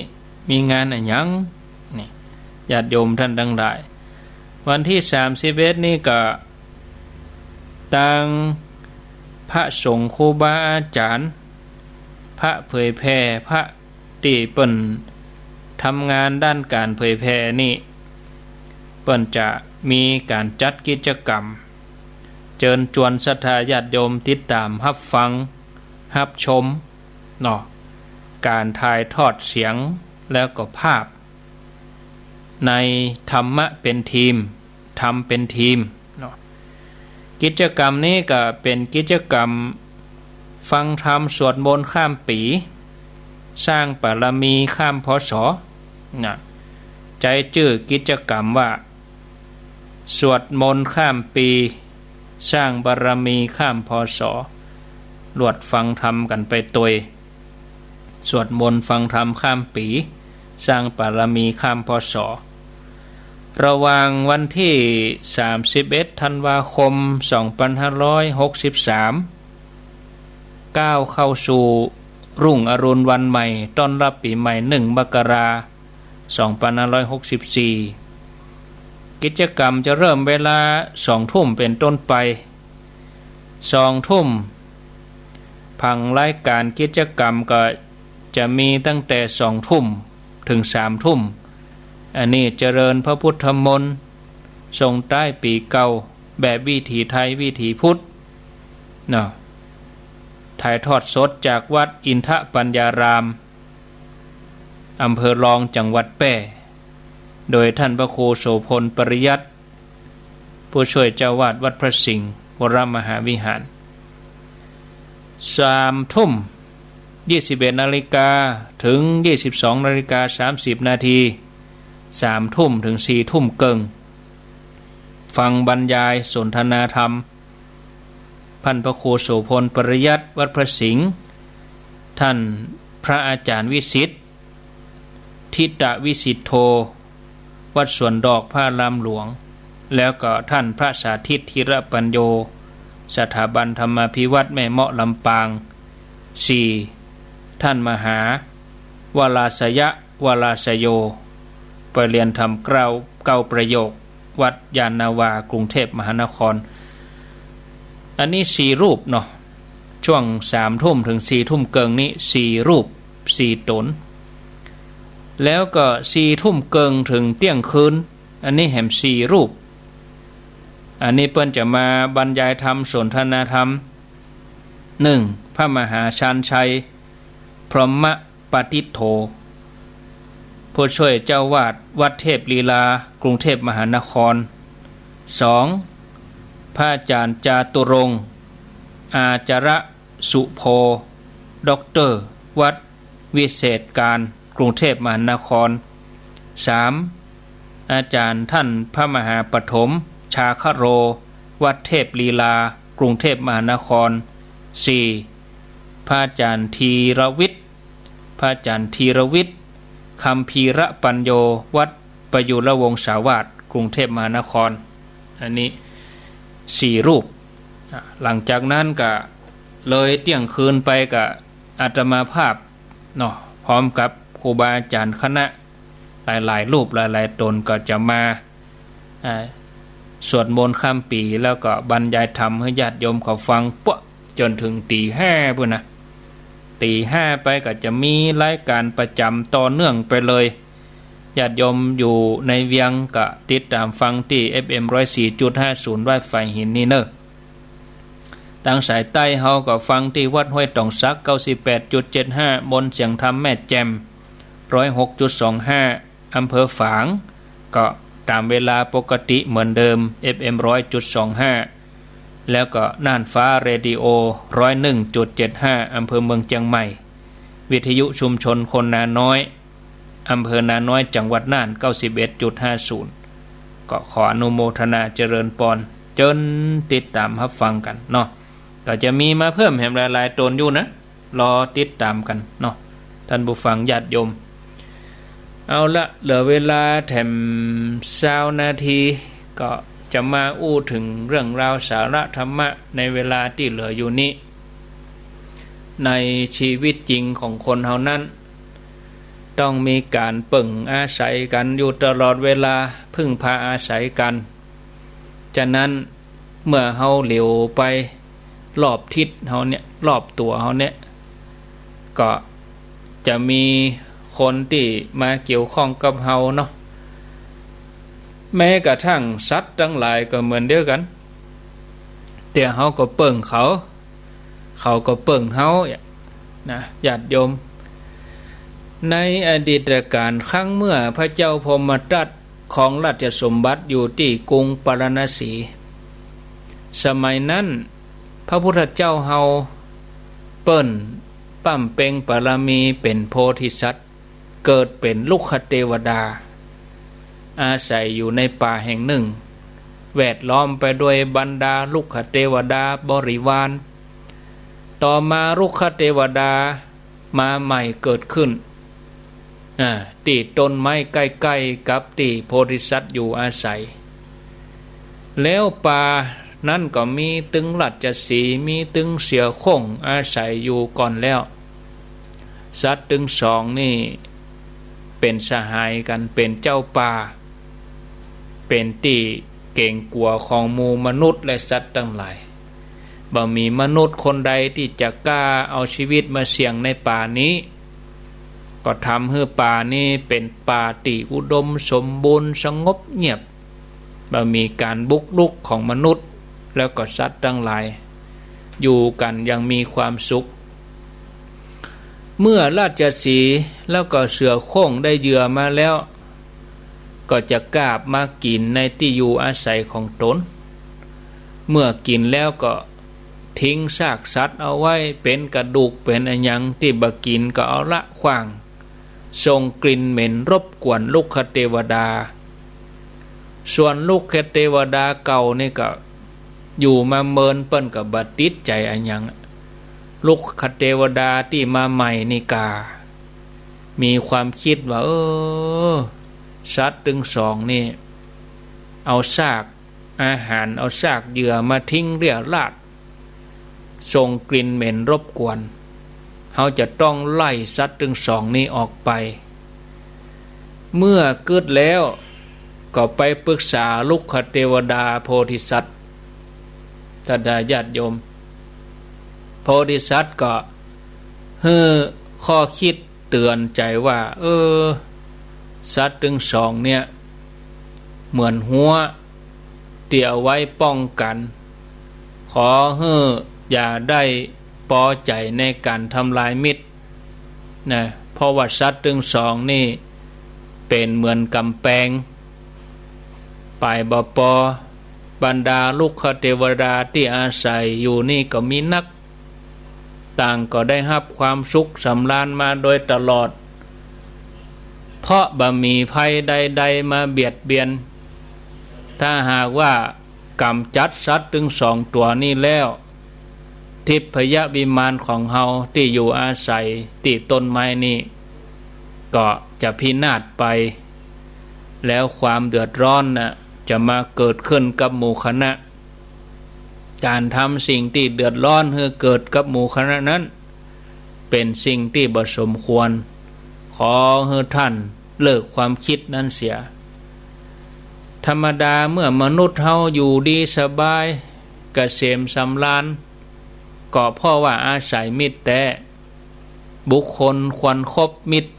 มีงานอะหยัง นี่ ญาติโยมต้านตังหลาย วันตี้สามสิบเอ็ดนี่ก็ ตังพระสงฆ์ครูบาอาจ๋ารย์ พระเผยแผ่ พระตี้เปิ้นทำงานด้านก๋านเผยแผ่นี่ เปิ้นจะมีก๋านจัดกิจกรรม เจิญจวนศรัทธาญาติโยมติดต๋ามฮับฟัง ฮับชม เนาะ ก๋านถ่ายทอดเสียงแล้วก็ภาพ ในธรรมะเป๋นธีม ธรรมเป๋นธีม เนาะ กิจกรรมนี้ก็เป๋นกิจกรรมฟังธรรมสวดมนต์ข้ามปี๋ สร้างบารมีข้าม พ.ศ. นะ ใจ๊จื้อกิจกรรมว่า สวดมนต์ข้ามปี๋ สร้างบารมีข้าม พ.ศ. ลวดฟังธรรมกั๋นไปตวย สวดมนต์ฟังธรรมข้ามปี๋ สร้างบารมีข้าม พ.ศ. ระหว่างวันตี้สามสิบเอ็ดธันวาคม สองปันห้าร้อยหกสิบสาม ก้าวเข้าสู่รุ่งอรุณวันใหม่ ต้อนรับปี๋ใหม่ หนึ่ง มกรา สองปันห้าร้อยหกสิบสี่ กิจกรรมจะเริ่มเวลาสองทุ่มเป๋นต้นไป สองทุ่ม ผังรายก๋านกิจกรรมก็จะมีตั้งแต่สองทุ่มเถิงสามทุ่ม อันนี้เจริญพระพุทธมนต์ ส่งต้ายปี๋เก่า แบบวิถีไทยวิถีพุทธ เนาะ ถ่ายทอดสดจากวัดอินทปัญญาราม อำเภอรอง จังหวัดแป้ โดยต้านพระครูโสภณ ปริยัติ ผู้ช่วยเจ้าอาวาสวัดพระสิงห์วรมหาวิหาร สามทุ่ม ยี่สิบเอ็ดนาฬิกา เถิง ยี่สิบสองนาฬิกาสามสิบนาที สามทุ่มเถิงสี่ทุ่มเกิ่ง ฟังบรรยายสนทนาธรรม ต้านพระครูโสภณ ปริยัติ วัดพระสิงห์ ต้านพระอาจ๋ารย์วิสิทธิ์ ธิตวิสิทโธ วัดสวนดอกพระอารามหลวง แล้วก็ต้านพระสาธิต ธีรปัญโญ สถาบันธรรมาภิวัฒน์แม่เมาะลำปาง สี่ ต้านมหา วราศยะ วราศโย ไปเฮียนธรรมเก้า เก้าประโยค วัดยานนาวา กรุงเทพมหานคร อันนี้สี่รูปเนาะ ช่วงสามทุ่มเถิงสี่ทุ่มเกิ่งนี้สี่รูป สี่ต๋น แล้วก็สี่ทุ่มเกิ่งเถิงเตี้ยงคืน อันนี้แหมสี่รูป อันนี้เปิ้นจะมาบรรยายธรรมสนทนาธรรม หนึ่ง พระมหาชาญชัย พรหมปฏิฏโฐ ผู้ช่วยเจ้าอาวาสวัดเทพลีลา กรุงเทพมหานคร สอง พระอาจารย์จาตุรงค์ อาจาระสุโภ ด็อกเตอร์ วัดวิเศษการ กรุงเทพมหานคร สาม อาจารย์ท่านพระมหาปฐม ชาคโร วัดเทพลีลา กรุงเทพมหานคร สี่ พระอาจารย์ธีรวิทย์ พระอาจารย์ธีรวิทย์ คัมภีรปัญโญ วัดประยุรวงศาวาส กรุงเทพมหานคร อันนี้สี่รูป อ่ะ หลังจากนั้นก็เลยเตี้ยงคืนไปก็อาตมาภาพเนาะ พร้อมกับครูบาอาจารย์คณะหลายๆ รูปหลายๆ ต๋นก็จะมา อ่า สวดมนต์ข้ามปี๋ แล้วก็บรรยายธรรมหื้อญาติโยมเขาฟัง ปะ จ๋นเถิงตี๋ห้าปู้นนะ ตี๋ห้าไปก็จะมีรายก๋านประจ๋ำต่อเนื่องไปเลย ญาติโยมอยู่ในเวียงก็ติดต๋ามฟังตี้ เอฟเอ็ม ร้อยสี่จุดห้าศูนย์ วายแฟลตหินนี่เน่อ ตางสายใต้เฮาก็ฟังตี้วัดห้วยต๋องสัก เก้าสิบแปดจุดเจ็ดห้า มนต์เสียงธรรมแม่แจ่ม ร้อยหกจุดสองห้า อำเภอฝาง ก็ต๋ามเวลาปกติเหมือนเดิม เอฟเอ็ม ร้อยจุดสองห้า แล้วก็น่านฟ้าเรดิโอ ร้อยหนึ่งจุดเจ็ดห้า อำเภอเมืองเจียงใหม่ วิทยุชุมชนคนนาน้อย อำเภอนาน้อย จังหวัดน่าน เก้าสิบเอ็ดจุดห้าศูนย์ ก็ขออนุโมทนาเจริญปอน เจิญติดต๋ามฮับฟังกั๋นเนาะ ก็จะมีมาเพิ่มแหมหลายๆ ต๋นอยู่นะ รอติดต๋ามกั๋นเนาะ ท่านผู้ฟังญาติโยม เอาละ เหลือเวลาแถมซาวนาที ก็จะมาอู้เถิงเรื่องราวสาระธรรมะในเวลาตี้เหลืออยู่นี้ ในชีวิตจริงของคนเฮานั้น ต้องมีก๋านเปิ่งอาศัยกั๋นอยู่ตลอดเวลา พึ่งพาอาศัยกั๋น ฉะนั้นเมื่อเฮาเหลียวไปรอบทิศเฮาเนี่ย รอบตั๋วเฮาเนี่ย ก็จะมีคนตี้มาเกี่ยวข้องกับเฮาเนาะ แม้กระทั่งสัตว์ตังหลายก็เหมือนเดียวกั๋น แต่เฮาก็เปิ่งเขา เขาก็เปิ่งเฮา นะ ญาติโยม ในอดีตกาลครั้งเมื่อพระเจ้าพรหมทัตครองราชสมบัติอยู่ตี้กรุงปาราณสี สมัยนั้นพระพุทธเจ้าเฮาเปิ้นบำเพ็งบารมีเป๋นโพธิสัตว์ เกิดเป๋นรุกขเตวดา อาศัยอยู่ในป่าแห่งหนึ่ง แวดล้อมไปด้วยบรรดารุกขเตวดาบริวาร ต่อมารุกขเตวดามาใหม่เกิดขึ้น อ่า ตี้ต้นไม้ใก้ๆ กับตี้โพธิสัตว์อยู่อาศัย แล้วป่านั้นก็มีตึงราชสีห์ มีตึงเสือโคร่งอาศัยอยู่ก่อนแล้ว สัตว์ตึงสองนี่เป๋นสหายกั๋น เป๋นเจ้าป่า เป๋นตี้เก๋งกั๋วของหมู่มนุษย์และสัตว์ตังหลาย บ่มีมนุษย์คนใดตี้จะกล้าเอาชีวิตมาเสี่ยงในป่านี้ ก็ทำหื้อป่านี้เป๋นป่าตี้อุดมสมบูรณ์สงบเงียบ บ่มีก๋านบุกรุกของมนุษย์ แล้วก็สัตว์ตังหลาย อยู่กั๋นอย่างมีความสุข เมื่อราชสีห์แล้วก็เสือโคร่งได้เหยื่อมาแล้ว ก็จะกาบมากิ๋นในตี้อยู่อาศัยของต๋น เมื่อกิ๋นแล้วก็ทิ้งซากสัตว์เอาไว้ เป๋นกระดูกเป๋นอะหยังตี้บ่กิ๋นก็เอาละขว้าง ส่งกลิ่นเหม็นรบกวนรุกขเตวดา ส่วนรุกขเตวดาเก่านี่ก็อยู่มาเมิน เปิ้นก็บ่ติดใจ๋อะหยัง รุกขเตวดาตี้มาใหม่นี่ก่า มีความกึ๊ดว่า เออ สัตว์ตึงสองนี่ เอาซากอาหาร เอาซากเหยื่อมาทิ้งเรี่ยราษฎร์ ส่งกลิ่นเหม็นรบกวน เฮาจะต้องไล่สัตว์ตึงสองนี้ออกไป เมื่อกึ๊ดแล้วก็ไปปรึกษารุกขเตวดาโพธิสัตว์ ท่านญาติโยม โพธิสัตว์ก็หื้อข้อกึ๊ดเตื๋อนใจ๋ว่า เออ สัตว์ตึงสองเนี่ย เหมือนฮั้วตี้เอาไว้ป้องกั๋น ขอหื้ออย่าได้ปอใจ๋ในก๋านทำลายมิตร นะ เพราะว่าสัตว์ตึงสองนี่ เป๋นเหมือนก๋ำแปง ป๋ายบ่ปอ บรรดารุกขเตวดาตี้อาศัยอยู่นี่ก็มีนัก ต่างก็ได้ฮับความสุขสำราญมาโดยตลอด เพราะบ่มีภัยใดๆ มาเบียดเบียน ถ้าหากว่าก๋ำจัดสัตว์ตึงสองตั๋วนี้แล้ว ทิพยวิมานของเฮาตี้อยู่อาศัยตี้ต้นไม้นี้ ก็จะพินาศไป แล้วความเดือดร้อนน่ะ จะมาเกิดขึ้นกับหมู่คณะ ก๋านทำสิ่งตี้เดือดร้อนหื้อเกิดกับหมู่คณะนั้น เป๋นสิ่งตี้บ่สมควร ขอหื้อท่านเลิกความกึ๊ดนั้นเสีย ธรรมดาเมื่อมนุษย์เฮาอยู่ดีสบาย เกษมสำราญ ก็เพราะว่าอาศัยมิตรแต๊ บุคคลควรคบมิตร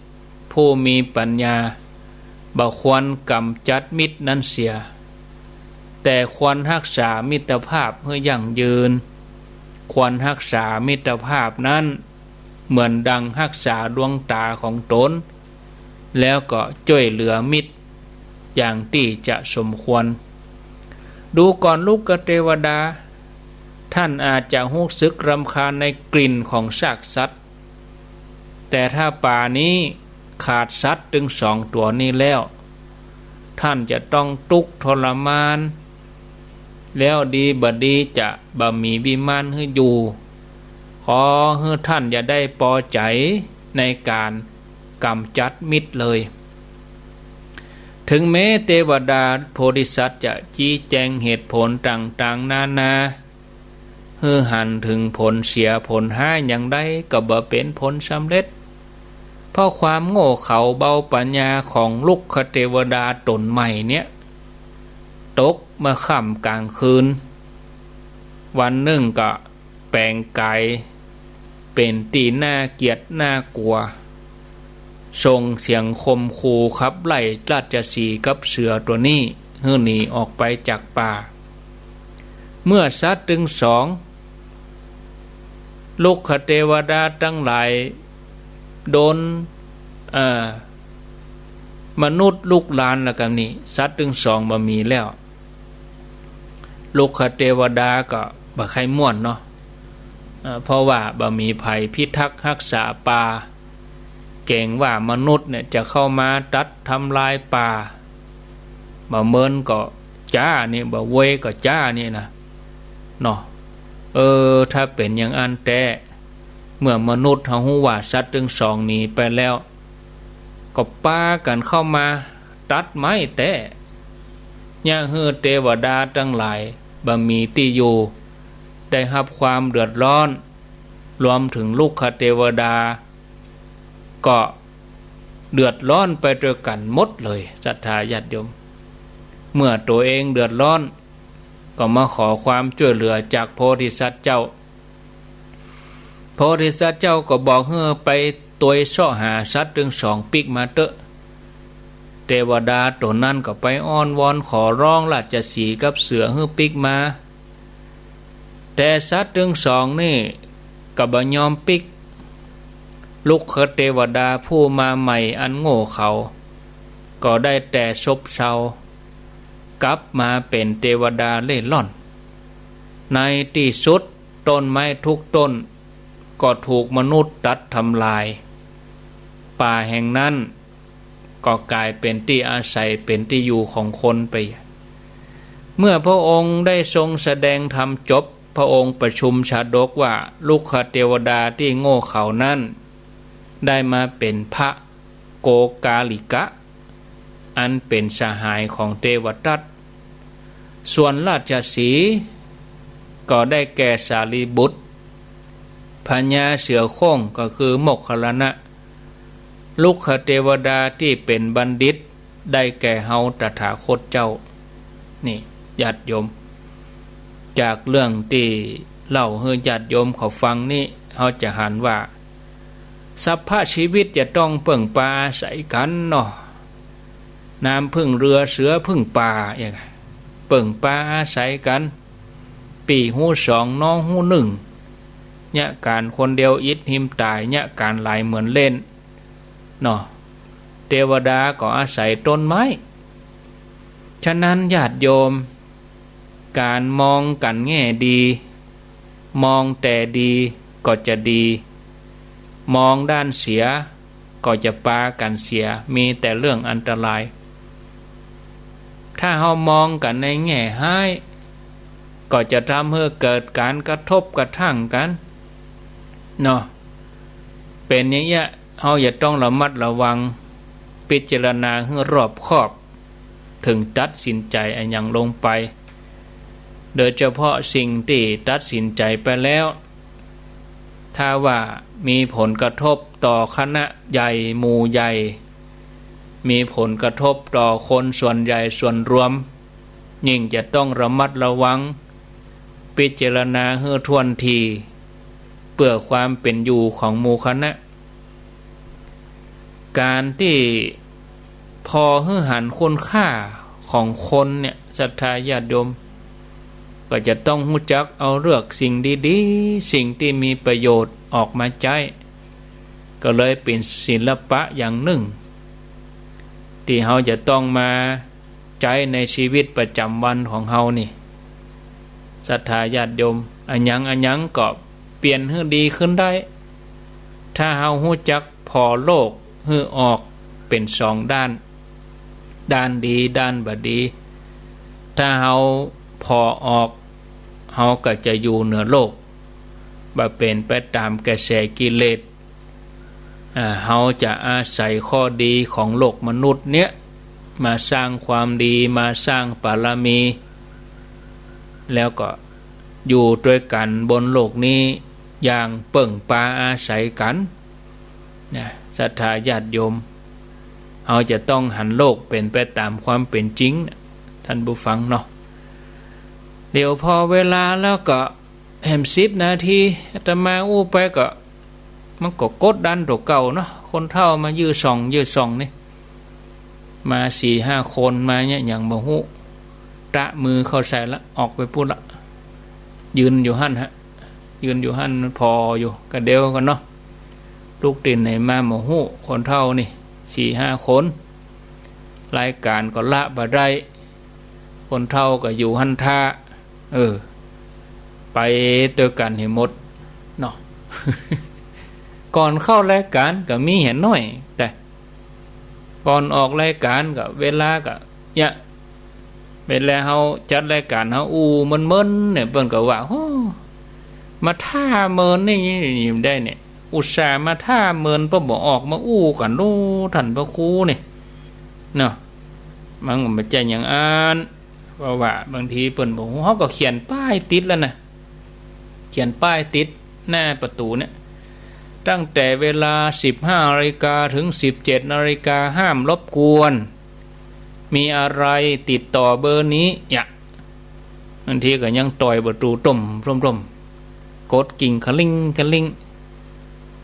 ผู้มีปัญญา บ่ควรก๋ำจัดมิตรนั้นเสีย แต่ควรฮักษามิตรภาพหื้อยั่งยืน ควรฮักษามิตรภาพนั้นเหมือนดังฮักษาดวงต๋าของต๋น แล้วก็จ้วยเหลือมิตรอย่างตี้จะสมควร ดูก่อนรุกขเตวดา ท่านอาจจะฮู้สึกรำคาญในกลิ่นของซากสัตว์ แต่ถ้าป่านี้ขาดสัตว์ตึงสองตั๋วนี้แล้ว ท่านจะต้องตุ๊กข์ทรมาน แล้วดีบ่ดีจะบ่มีวิมานหื้ออยู่ ขอหื้อท่านอย่าได้ปอใจ๋ในก๋านก๋ำจัดมิตรเลย ถึงแม้เตวดาโพธิสัตว์จะจี๊แจงเหตุผลต่างๆ นานา หื้อหันถึงผลเสียผลฮ้ายอย่างใดก็บ่เป๋นผลสำเร็จ เพราะความโง่เขลาเบาปัญญาของรุกขเตวดาต๋นใหม่เนี่ย ตกมาค่ำก๋างคืน วันนึ่งก็แป๋งก๋ายเป๋นตี้น่าเกียจน่ากลัว ส่งเสียงข่มขู่ขับไล่ราชสีห์กับเสือตั๋วนี้หื้อหนีออกไปจากป่า เมื่อสัตว์ตึงสอง รุกขเตวดาตังหลายโดน เอ่อ มนุษย์ลุกรานแล้วกั๋นนี่ สัตว์ตึงสองบ่มีแล้ว รุกขเตวดาก็บ่ใค่ม่วนเนาะ เอ่อ เพราะว่าบ่มีใผพิทักษ์ฮักษาป่า เก๋งว่ามนุษย์เนี่ยจะเข้ามาตัดทำลายป่า บ่เมินก็จ๊านี่ บ่เวยก็จ๊านี่นะ เนาะ เออ ถ้าเป๋นอย่างอั้นแต๊ เมื่อมนุษย์เฮาฮู้ว่าสัตว์ตึงสองหนีไปแล้ว ก็ปากั๋นเข้ามาตัดไม้แต๊ เยียะหื้อเตวดาตังหลายบ่มีตี้อยู่ ได้ฮับความเดือดร้อน รวมถึงรุกขเตวดา ก็เดือดร้อนไปตวยกั๋นหมดเลย ศรัทธาญาติโยม เมื่อตั๋วเองเดือดร้อน ก็มาขอความจ้วยเหลือจากโพธิสัตว์เจ้า โพธิสัตว์เจ้าก็บอกหื้อไปตวยเซาะหาสัตว์ตึงสองปิ๊กมาเต๊อะ เตวดาตั๋วนั้นก็ไปอ้อนวอนขอร้องราชสีห์กับเสือหื้อปิ๊กมา แต่สัตว์ตึงสองนี่ก็บ่ยอมปิ๊ก รุกขเตวดาผู้มาใหม่อันโง่เขลา ก็ได้แต่ซบเซา กลับมาเป๋นเตวดาเล่ร่อน ในตี้สุดต้นไม้ทุกต้นก็ถูกมนุษย์ตัดทำลาย ป่าแห่งนั้น ก็ก๋ายเป๋นตี้อาศัยเป๋นตี้อยู่ของคนไป เมื่อพระองค์ได้ทรงแสดงธรรมจบ พระองค์ประชุมชาดกว่า รุกขเตวดาตี้โง่เขลานั้น ได้มาเป๋นพระโกกาลิกะ อันเป๋นสหายของเตวทัต ส่วนราชสีห์ก็ได้แก่สารีบุตร พญาเสือโคร่งก็คือโมคคัลลานะ รุกขเตวดาตี้เป๋นบัณฑิต ได้แก่เฮาตถาคตเจ้า นี่ ญาติโยม จากเรื่องตี้เล่าหื้อญาติโยมเขาฟังนี้ เฮาจะหันว่า สรรพชีวิตจะต้องเปิ้งปาอาศัยกั๋นเนาะ น้ำผึ้งเรือเสือผึ้งป่า อย่าง เปิ้งปาอาศัยกั๋น ปี่หูสองน้องหูนึ่ง เยียะก๋านคนเดียวอิดหิมต๋าย เยียะก๋านหลายเหมือนเล่น เนาะ เตวดาก็อาศัยต้นไม้ ฉะนั้นญาติโยม ก๋านมองกั๋นแง่ดี มองแต่ดีก็จะดี มองด้านเสียก็จะปากั๋นเสีย มีแต่เรื่องอันตราย ถ้าเฮามองกั๋นในแง่ฮ้าย ก็จะทำหื้อเกิดก๋านกระทบกระทั่งกั๋น เนาะ เป๋นอย่างเอี้ย เฮาจะต้องระมัดระวัง พิจารณาหื้อรอบคอบ เถิงตัดสินใจ๋อะหยังลงไป โดยเฉพาะสิ่งตี้ตัดสินใจ๋ไปแล้ว ถ้าว่ามีผลกระทบต่อคณะใหญ่หมู่ใหญ่ มีผลกระทบต่อคนส่วนใหญ่ส่วนรวม ยิ่งจะต้องระมัดระวัง พิจารณาหื้อถ้วนถี่ เปื้อความเป๋นอยู่ของหมู่คณะ ก๋านตี้ผ่อหื้อหันคุณค่าของคนเนี่ย ศรัทธาญาติโยม ก็จะต้องฮู้จักเอาเลือกสิ่งดีๆ สิ่งตี้มีประโยชน์ออกมาใจ๊ ก็เลยเป๋นศิลปะอย่างนึ่ง ตี้เฮาจะต้องมา ใจ๊ในชีวิตประจ๋ำวันของเฮานี่ ศรัทธาญาติโยม อะหยังอะหยังก็เปลี่ยนหื้อดีขึ้นได้ ถ้าเฮาฮู้จักผ่อโลกหื้อออกเป๋นสองด้าน ด้านดี ด้านบ่ดี ถ้าเฮาผ่อออก เฮาก็จะอยู่เหนือโลก บ่เป๋นไปต๋ามกระแสกิเลส อ่า เฮาจะอาศัยข้อดีของโลกมนุษย์เนี่ย มาสร้างความดี มาสร้างบารมี แล้วก็อยู่ตวยกั๋นบนโลกนี้อย่างเปิ้งปาอาศัยกั๋น นะ ศรัทธาญาติโยม เฮาจะต้องหันโลกเป๋นไปต๋ามความเป๋นจริงนะ ท่านผู้ฟังเนาะ เดี๋ยวผ่อเวลาแล้วก็ แหมสิบนาที อาตมาอู้ไปก็ มันก็กดดันตั๋วเก่าเนาะ คนเฒ่ามายื้อส่อง ยื้อส่องนี่ มาสี่ห้าคนมาเนี่ย หยังบ่ฮู้ ตะมือเข้าใส่ละ ออกไปปู้นละ ยืนอยู่หั้นฮะ ยืนอยู่หั้นมันผ่ออยู่ กะเดียวกั๋นเนาะ ลุกตี้ไหนมาบ่ฮู้ คนเฒ่านี่ สี่ห้าคน รายก๋านก็ละบ่ได้ คนเฒ่าก็อยู่หั้นท่า เออ ไปตวยกั๋นหื้อหมดเนาะ ก่อนเข้ารายก๋านก็มีแหน้อย แต่ก่อนออกรายก๋านก็เวลาก็เยียะ เวลาเฮาจัดรายก๋านเฮาอู้เมินๆ เนี่ย เปิ้นก็ว่า โอ้ มาท่าเมินนี่ นี่ได้เนี่ย อุตส่าห์มาท่าเมิน เปิ้นบ่ออกมาอู้กั๋นโล ท่านพระครูนี่ เนาะ มันก็บ่ใจ้อย่างอั้น เพราะว่าบางทีเปิ้นบ่ฮู้ เฮาก็เขียนป้ายติดแล้วนะ เขียนป้ายติดหน้าประตู๋เนี่ย ตั้งแต่เวลาสิบห้านาฬิกาถึงสิบเจ็ดนาฬิกา ห้ามรบกวน มีอะไรติดต่อเบอร์นี้ เยียะ บางทีก็ยังต่อยประตู๋ต้มๆ กดกิ่งคะลิงคะลิง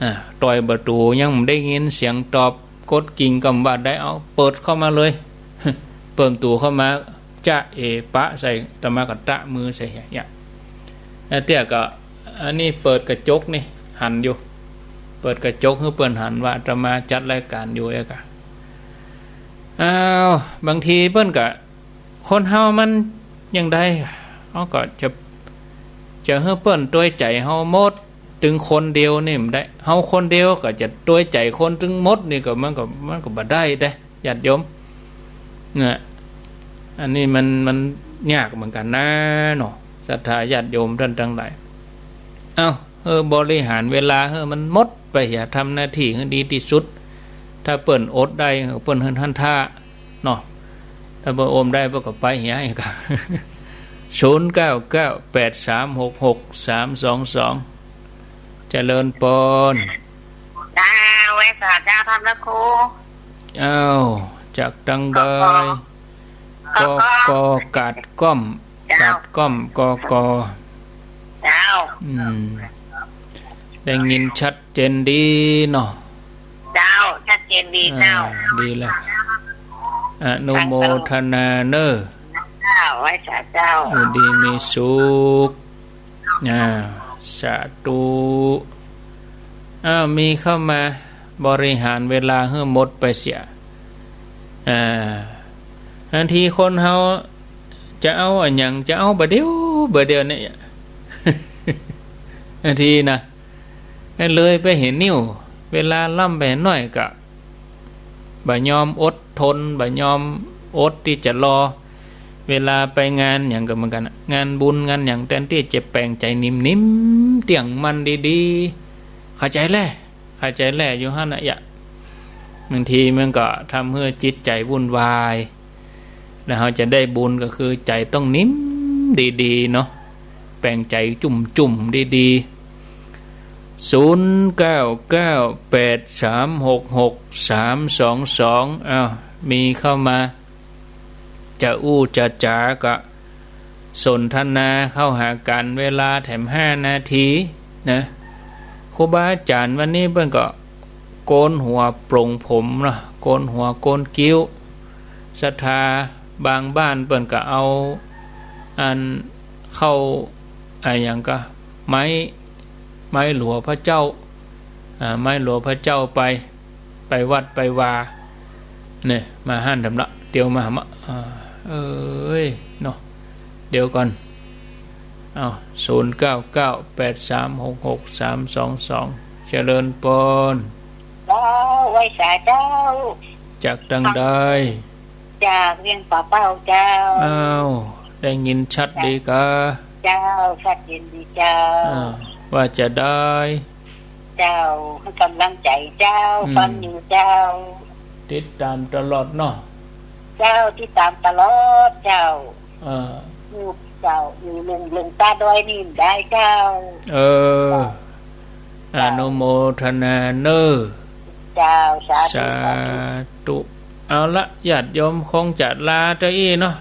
อ่า ต่อยประตู๋ยังบ่ได้ยินเสียงตอบ กดกิ่งก็บ่ได้ เอา เปิดเข้ามาเลย เปิดประตู๋เข้ามา จ๊ะเอ๋ปะใส่ อาตมาก็ตะมือใส่ เยียะ แล้วเตื้อก็ อันนี้เปิดกระจกนี่ หันอยู่ เปิดกระจกหื้อเปิ้นหันว่าอาตมาจัดรายก๋านอยู่ เยียะกะ อ้าว บางทีเปิ้นก็ คนเฮามันอย่างใด เฮาก็จะ จะหื้อเปิ้นตวยใจ๋เฮาหมด ตึงคนเดียวนี่บ่ได้ เฮาคนเดียวก็จะตวยใจ๋คนตึงหมดนี่ก็ มันก็ มันก็บ่ได้เด้ ญาติโยม เนี่ย อันนี้มัน มันยากเหมือนกั๋นนะเนาะ ศรัทธาญาติโยมต้านตังหลาย เอ้า เออ บริหารเวลาหื้อมันหมดไปเหีย ทำหน้าตี้หื้อดีตี้สุด ถ้าเปิ้นอดได้ เปิ้นหื้อหั้นท่า เนาะ ถ้าเปิ้นอมได้เปิ้นก็ไปเหียอีกอะ ศูนย์เก้าเก้า แปดสามหกหก สามสองสอง เจริญปอน เจ้า ไหว้สาเจ้า ท่านพระครู อ้าว จากตังใด กก กก กาดก้อม เจ้า กาดก้อม กก เจ้า อืม ได้ยินชัดเจนดีเนาะ เจ้า ชัดเจนดีเจ้า อ่า ดีแล้ว อนุโมทนาเน่อ เจ้า ไหว้สาเจ้า อยู่ดีมีสุข อ่า สาธุ อ้าว มีเข้ามา บริหารเวลาหื้อหมดไปเสีย อ่า บางทีคนเฮาจะเอาอะหยัง จะเอาบ่าเดี่ยว บ่าเดี่ยวเนี่ย บางทีนะ เลยไปเหียนิ้ว เวลาล้ำไปหน้อยก็ บ่ยอมอดทน บ่ยอมอดตี้จะรอ เวลาไปงานหยังก็เหมือนกั๋นน่ะ งานบุญงานหยัง แตนตี้จะแป๋งใจ๋นิ่มๆ เตี้ยงมั่นดีๆ เข้าใจ๋แล่ เข้าใจ๋แล่ อยู่หั้นน่ะยะ บางทีมันก็ทำหื้อจิตใจ๋วุ่นวาย แล้วเฮาจะได้บุญก็คือใจ๋ต้องนิ่มดีๆ เนาะ แป๋งใจ๋จุ่มๆ ดีๆ ศูนย์เก้าเก้าแปดสามหกหกสามสองสอง อ้าว มีเข้ามา จะอู้จะจ๋าก็สนทนาเข้าหากั๋น เวลาแถมห้านาทีนะ ครูบาอาจ๋ารย์วันนี้เปิ้นก็โกนหัวปลงผมเนาะ โกนหัวโกนคิ้ว ศรัทธาบางบ้านเปิ้นก็เอาอันเข้า อะหยังก็ ไม้ ไม้หลัวพระเจ้า อ่า ไม้หลัวพระเจ้าไป ไปวัดไปวา เนี่ย มาหั้นแถมละ เตียวมาหามา อ่า เอ้ย เนาะ เดี๋ยวก่อน อ้าว ศูนย์เก้าเก้าแปดสามหกหกสามสองสอง เจริญปอน เจ้า ไหว้สาเจ้า จากตังใด จากเวียงป่าเป้าเจ้า อ้าว ได้ยินชัดดีกา เจ้า ชัดเจนดีเจ้า อ่า ว่าจะใด เจ้า หื้อกำลังใจ๋เจ้า อืม ฟังอยู่เจ้า ติดต๋ามตลอดเนาะ เจ้า ติดต๋ามตลอดเจ้า เออ อยู่เจ้า อยู่ลง ลงตาดอยนี่ได้เจ้า เออ เจ้า อนุโมทนาเน่อ เจ้า สาธุ สาธุ สาธุ เอาละ ญาติโยมคงจะลาเต้าอี้เนาะ